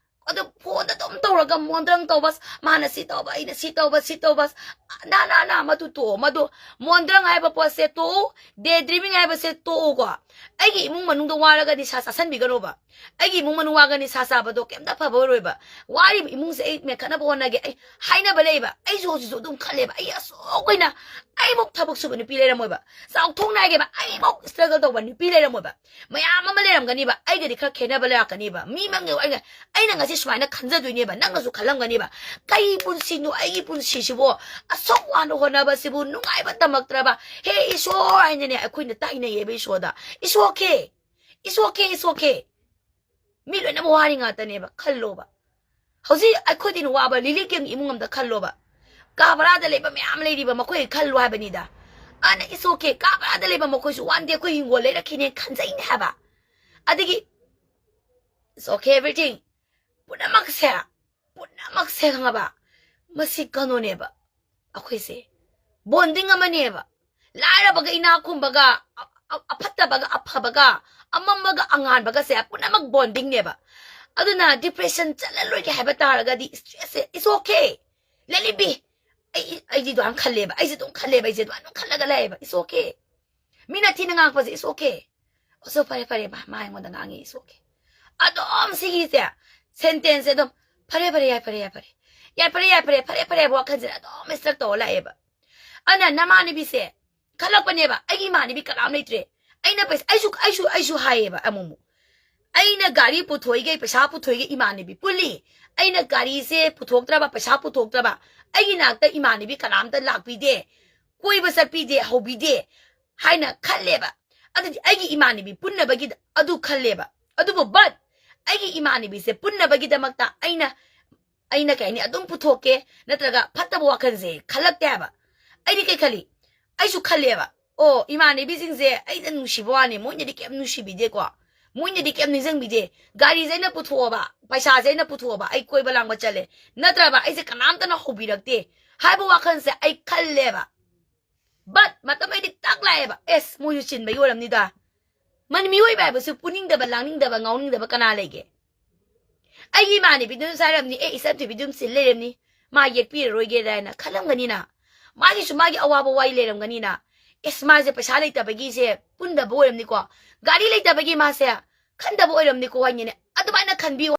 ꯑꯗꯨ phoneꯗ ꯑꯗꯨꯝ ꯇꯧꯔꯒ ꯃꯣꯟꯗ꯭ꯔꯪ ꯇꯧꯕ, ꯃꯥꯅ ꯁꯤ ꯇꯧꯕ, ꯑꯩꯅ ꯁꯤ ꯇꯧꯕ, ꯁꯤ ꯇꯧꯕ, ꯅꯥ, ꯅꯥ, ꯅꯥ, ꯃꯗꯨ ꯇꯣꯛꯑꯣ, ꯃꯗꯨ ꯃꯣꯟꯗ꯭ꯔꯪ ꯍꯥꯏꯕ ꯄꯣꯠꯁꯦ ꯇꯣꯛꯎ, day dreaming ꯍꯥꯏꯕꯁꯦ ꯇꯣꯛꯎꯀꯣ꯫ ꯑꯩꯒꯤ ꯏꯃꯨꯡ ꯃꯅꯨꯡꯗ ꯋꯥꯔꯒ ꯅꯤꯁꯥ ꯆꯥꯁꯟꯕꯤꯒꯅꯣꯕ꯫ ꯑꯩꯒꯤ ꯏꯃꯨꯡ ꯃꯅꯨꯡ ꯋꯥꯒ ꯅꯤꯁꯥ ꯆꯥꯕꯗꯣ ꯀꯩꯝꯇ ꯐꯕ ꯑꯣꯏꯔꯣꯏꯕ꯫ ꯋꯥꯔꯤꯕ ꯏꯃꯨꯡꯁꯦ ꯑꯩ ꯃꯦꯟꯈꯠꯅꯕ ꯍꯣꯠꯅꯒꯦ꯫ ꯑꯩ ꯍꯥꯏꯅꯕ ꯂꯩꯕ, ꯑꯩꯁꯨ ꯍꯧꯖꯤꯛꯁꯨ ꯑꯗꯨꯝ ꯈꯜꯂꯦꯕ, ꯑꯩ ꯑꯁꯨꯛ ꯀꯨꯏꯅ ꯑꯩꯃꯨꯛ ꯊꯕꯛ ꯁꯨꯕ ꯅꯨꯄꯤ ꯂꯩꯔꯝꯃꯣꯏꯕ, ꯆꯥꯎꯊꯣꯛꯅ ꯍꯥꯏꯒꯦꯕ, ꯑꯩꯃꯨꯛ struggle ꯇꯧꯕ ꯅꯨꯄꯤ ꯂꯩꯔꯝꯃꯣꯏꯕ꯫ ꯃꯌꯥꯝ ꯑꯃ ꯂꯩꯔꯝꯒꯅꯤꯕ, ꯑꯩꯒꯗꯤ ꯈꯔ ꯈꯦꯠꯅꯕ ꯂꯩꯔꯛꯀꯅꯤꯕ꯫ ꯃꯤ ꯃꯪꯒꯤ ꯑꯣꯏꯅ ꯑꯩꯅ ꯉꯁꯤ ꯁꯨꯃꯥꯏꯅ ꯈꯟꯖꯗꯣꯏꯅꯦꯕ, ꯅꯪꯅꯁꯨ ꯈꯜꯂꯝꯒꯅꯤꯕ, "ꯀꯩ ꯄꯨꯟꯁꯤꯅꯣ ꯑꯩꯒꯤ ꯄꯨꯟꯁꯤꯁꯤꯕꯣ? ꯑꯁꯨꯛ ꯋꯥꯅ ꯍꯣꯠꯅꯕꯁꯤꯕꯨ ꯅꯨꯡꯉꯥꯏꯕ ꯇꯝꯃꯛꯇ꯭ꯔꯕ? ꯍꯦ ꯏꯁꯣꯔ!" ꯍꯥꯏꯅꯅꯦ ꯑꯩꯈꯣꯏꯅ ꯇꯥꯏꯅꯩꯌꯦꯕ ꯏꯁꯣꯔꯗ꯫ It's okay. It's okay, it's okay. ꯃꯤ ꯂꯣꯏꯅꯃꯛ ꯋꯥꯔꯤ ꯉꯥꯛꯇꯅꯦꯕ, ꯈꯜꯂꯣꯕ꯫ ꯍꯧꯖꯤꯛ ꯑꯩꯈꯣꯏꯗꯤ ꯋꯥꯕ ꯂꯤꯂꯤ ꯀꯦꯡ ꯏꯃꯨꯡ ꯑꯝꯗ ꯈꯜꯂꯣꯕ꯫ ꯀꯥ ꯚꯔꯥꯗ ꯂꯩꯕ ꯃꯌꯥꯝ ꯂꯩꯔꯤꯕ ꯃꯈꯣꯏ ꯈꯜꯂꯣ ꯍꯥꯏꯕꯅꯤꯗ꯫ ꯑꯅ it's okay, ꯀꯥ ꯚꯔꯥꯗ ꯂꯩꯕ ꯃꯈꯣꯏꯁꯨ one day ꯑꯩꯈꯣꯏ ꯍꯤꯡꯒꯣꯜ ꯂꯩꯔꯛꯈꯤꯅꯦ ꯈꯟꯖꯩꯅꯦ ꯍꯥꯏꯕ꯫ ꯑꯗꯒꯤ it's okay everything, ꯄꯨꯝꯅꯃꯛꯁꯦ, ꯄꯨꯝꯅꯃꯛꯁꯦ ꯈꯪꯉꯕ? ꯃꯁꯤ ꯀꯩꯅꯣꯅꯦꯕ, ꯑꯩꯈꯣꯏꯁꯦ bonding ꯑꯃꯅꯦꯕ꯫ ꯂꯥꯏꯔꯕꯒ ꯏꯅꯥꯛ ꯈꯨꯟꯕꯒ, ꯑ-, ꯑ-, ꯑꯐꯠꯇꯕꯒ ꯑꯐꯕꯒ, ꯑꯃꯝꯕꯒ ꯑꯉꯥꯟꯕꯒꯁꯦ ꯄꯨꯝꯅꯃꯛ bondingꯅꯦꯕ꯫ ꯑꯗꯨꯅ depression ꯆꯠꯂꯔꯣꯏꯒꯦ ꯍꯥꯏꯕ ꯇꯥꯔꯒꯗꯤ stressꯁꯦ it's okay, let it be. ꯑꯩ, ꯑꯩꯗꯤ ꯑꯗꯨꯃꯥꯏꯅ ꯈꯜꯂꯦꯕ, ꯑꯩꯁꯦ ꯑꯗꯨꯝ ꯈꯜꯂꯦꯕ, ꯑꯩꯁꯦ ꯑꯗꯨꯃꯥꯏꯅ ꯑꯗꯨꯝ ꯈꯜꯂꯒ ꯂꯩꯌꯦꯕ, it's okay. ꯃꯤꯅ ꯊꯤꯅ ꯉꯥꯡꯉꯛꯄꯁꯦ it's okay. ꯑꯁꯣ, ꯐꯔꯦ, ꯐꯔꯦ, ꯃꯥ, ꯃꯥ ꯑꯩꯉꯣꯟꯗ ꯉꯥꯡꯉꯤ, it's okay. ꯑꯗꯨꯝ ꯁꯤꯒꯤꯁꯦ, sentenceꯁꯦ ꯑꯗꯨꯝ, "ꯐꯔꯦ, ꯐꯔꯦ, ꯌꯥꯏ, ꯐꯔꯦ, ꯌꯥꯏ, ꯐꯔꯦ, ꯌꯥꯏ, ꯐꯔꯦ, ꯌꯥꯏ, ꯐꯔꯦ, ꯐꯔꯦ" ꯍꯥꯏꯕ ꯋꯥꯈꯜꯁꯤꯗ ꯑꯗꯨꯝ stuck ꯇꯧꯔ ꯂꯥꯛꯑꯦꯕ꯫ ꯑꯗꯨꯅ ꯅꯃꯥꯟꯅꯕꯤꯁꯦ ꯈꯜꯂꯛꯄꯅꯦꯕ, "ꯑꯩꯒꯤ ꯏꯃꯥꯟꯅꯕꯤ ꯀꯅꯥꯝ ꯂꯩꯇ꯭ꯔꯦ, ꯑꯩꯅ ꯄꯩꯁꯥ", ꯑꯩꯁꯨ, ꯑꯩꯁꯨ, ꯑꯩꯁꯨ ꯍꯥꯏꯌꯦꯕ ꯑꯃꯨꯛ ꯑꯃꯨꯛ, "ꯑꯩꯅ ꯒꯥꯔꯤ ꯄꯨꯊꯣꯛꯏꯒꯩ ꯄꯩꯁꯥ ꯄꯨꯊꯣꯛꯏꯒꯩ ꯏꯃꯥꯟꯅꯕꯤ ꯄꯨꯜꯂꯤ, ꯑꯩꯅ ꯒꯥꯔꯤꯁꯦ ꯄꯨꯊꯣꯛꯇ꯭ꯔꯕ, ꯄꯩꯁꯥ ꯄꯨꯊꯣꯛꯇ꯭ꯔꯕ, ꯑꯩꯒꯤ ꯅꯥꯛꯇ ꯏꯃꯥꯟꯅꯕꯤ ꯀꯅꯥꯝꯇ ꯂꯥꯛꯄꯤꯗꯦ, ꯀꯣꯏꯕ ꯆꯠꯄꯤꯗꯦ, ꯍꯧꯕꯤꯗꯦ" ꯍꯥꯏꯅ ꯈꯜꯂꯦꯕ꯫ ꯑꯗꯨꯗꯤ ꯑꯩꯒꯤ ꯏꯃꯥꯟꯅꯕꯤ ꯄꯨꯟꯅꯕꯒꯤ ꯑꯗꯨ ꯈꯜꯂꯦꯕ꯫ ꯑꯗꯨꯕꯨ but ꯑꯩꯒꯤ ꯏꯃꯥꯟꯅꯕꯤꯁꯦ ꯄꯨꯟꯅꯕꯒꯤꯗꯃꯛꯇ ꯑꯩꯅ ꯑꯩꯅ ꯀꯩ ꯍꯥꯏꯅꯤ ꯑꯗꯨꯝ ꯄꯨꯊꯣꯛꯀꯦ, ꯅꯠꯇ꯭ꯔꯒ ꯐꯠꯇꯕ ꯋꯥꯈꯜꯁꯦ ꯈꯜꯂꯛꯇꯦ ꯍꯥꯏꯕ꯫ ꯑꯩꯗꯤ ꯀꯩ ꯈꯜꯂꯤ? ꯑꯩꯁꯨ ꯈꯜꯂꯦꯕ, ꯑꯣ, ꯏꯃꯥꯟꯅꯕꯤꯁꯤꯡꯁꯦ ꯑꯩꯅ ꯅꯨꯡꯁꯤꯕ ꯋꯥꯅꯤ, ꯃꯣꯏꯅꯗꯤ ꯀꯩꯝ ꯅꯨꯡꯁꯤꯕꯤꯗꯦꯀꯣ, ꯃꯣꯏꯅꯗꯤ ꯀꯩꯝ ꯅꯤꯡꯁꯤꯡꯕꯤꯗꯦ꯫ ꯒꯥꯔꯤꯁꯦ ꯑꯩꯅ ꯄꯨꯊꯣꯛꯑꯕ, ꯄꯩꯁꯥꯁꯦ ꯑꯩꯅ ꯄꯨꯊꯣꯛꯑꯕ, ꯑꯩ ꯀꯣꯏꯕ ꯂꯥꯡꯕ ꯆꯠꯂꯦ, ꯅꯠꯇ꯭ꯔꯕ ꯑꯩꯁꯦ ꯀꯅꯥꯝꯇꯅ ꯍꯧꯕꯤꯔꯛꯇꯦ ꯍꯥꯏꯕ ꯋꯥꯈꯜꯁꯦ ꯑꯩ ꯈꯜꯂꯦꯕ꯫ But ꯃꯇꯝ ꯑꯩꯗꯤ ꯇꯛ ꯂꯥꯛꯑꯦꯕ, ꯑꯦꯁ, ꯃꯣꯏꯁꯨ ꯆꯤꯟꯕꯒꯤ ꯑꯣꯏꯔꯝꯅꯤꯗ꯫ ꯃꯅꯤ ꯃꯤꯑꯣꯏꯕ ꯍꯥꯏꯕꯁꯨ ꯄꯨꯅꯤꯡꯗꯕ, ꯂꯥꯡꯅꯤꯡꯗꯕ, ꯉꯥꯎꯅꯤꯡꯗꯕ ꯀꯅꯥ ꯂꯩꯒꯦ? ꯑꯩꯒꯤ ꯏꯃꯥꯟꯅꯕꯤꯗꯨꯅꯁꯨ ꯍꯥꯏꯔꯝꯅꯤ, "ꯑꯦ, ꯏꯆꯟ ꯊꯣꯏꯕꯤꯗꯨ ꯑꯗꯨꯝ ꯆꯤꯜ ꯂꯩꯔꯝꯅꯤ, ꯃꯥ ꯌꯦꯛꯄꯤꯔꯔꯣꯏꯒꯦꯗꯥꯅ" ꯈꯜꯂꯝꯒꯅꯤꯅ꯫ ꯃꯥꯒꯤꯁꯨ ꯃꯥꯒꯤ ꯑꯋꯥꯕ ꯋꯥꯔꯤ ꯂꯩꯔꯝꯒꯅꯤꯅ꯫ ꯑꯦꯁ, ꯃꯥꯁꯦ ꯄꯩꯁꯥ ꯂꯩꯇꯕꯒꯤꯁꯦ ꯄꯨꯟꯗꯕ ꯑꯣꯏꯔꯝꯅꯤꯀꯣ, ꯒꯥꯔꯤ ꯂꯩꯇꯕꯒꯤ ꯃꯥꯁꯦ ꯈꯟꯗꯕ ꯑꯣꯏꯔꯝꯅꯤꯀꯣ ꯍꯥꯏꯅꯤꯅꯦ꯫ ꯑꯗꯨꯃꯥꯏꯅ ꯈꯟꯕꯤꯌꯨ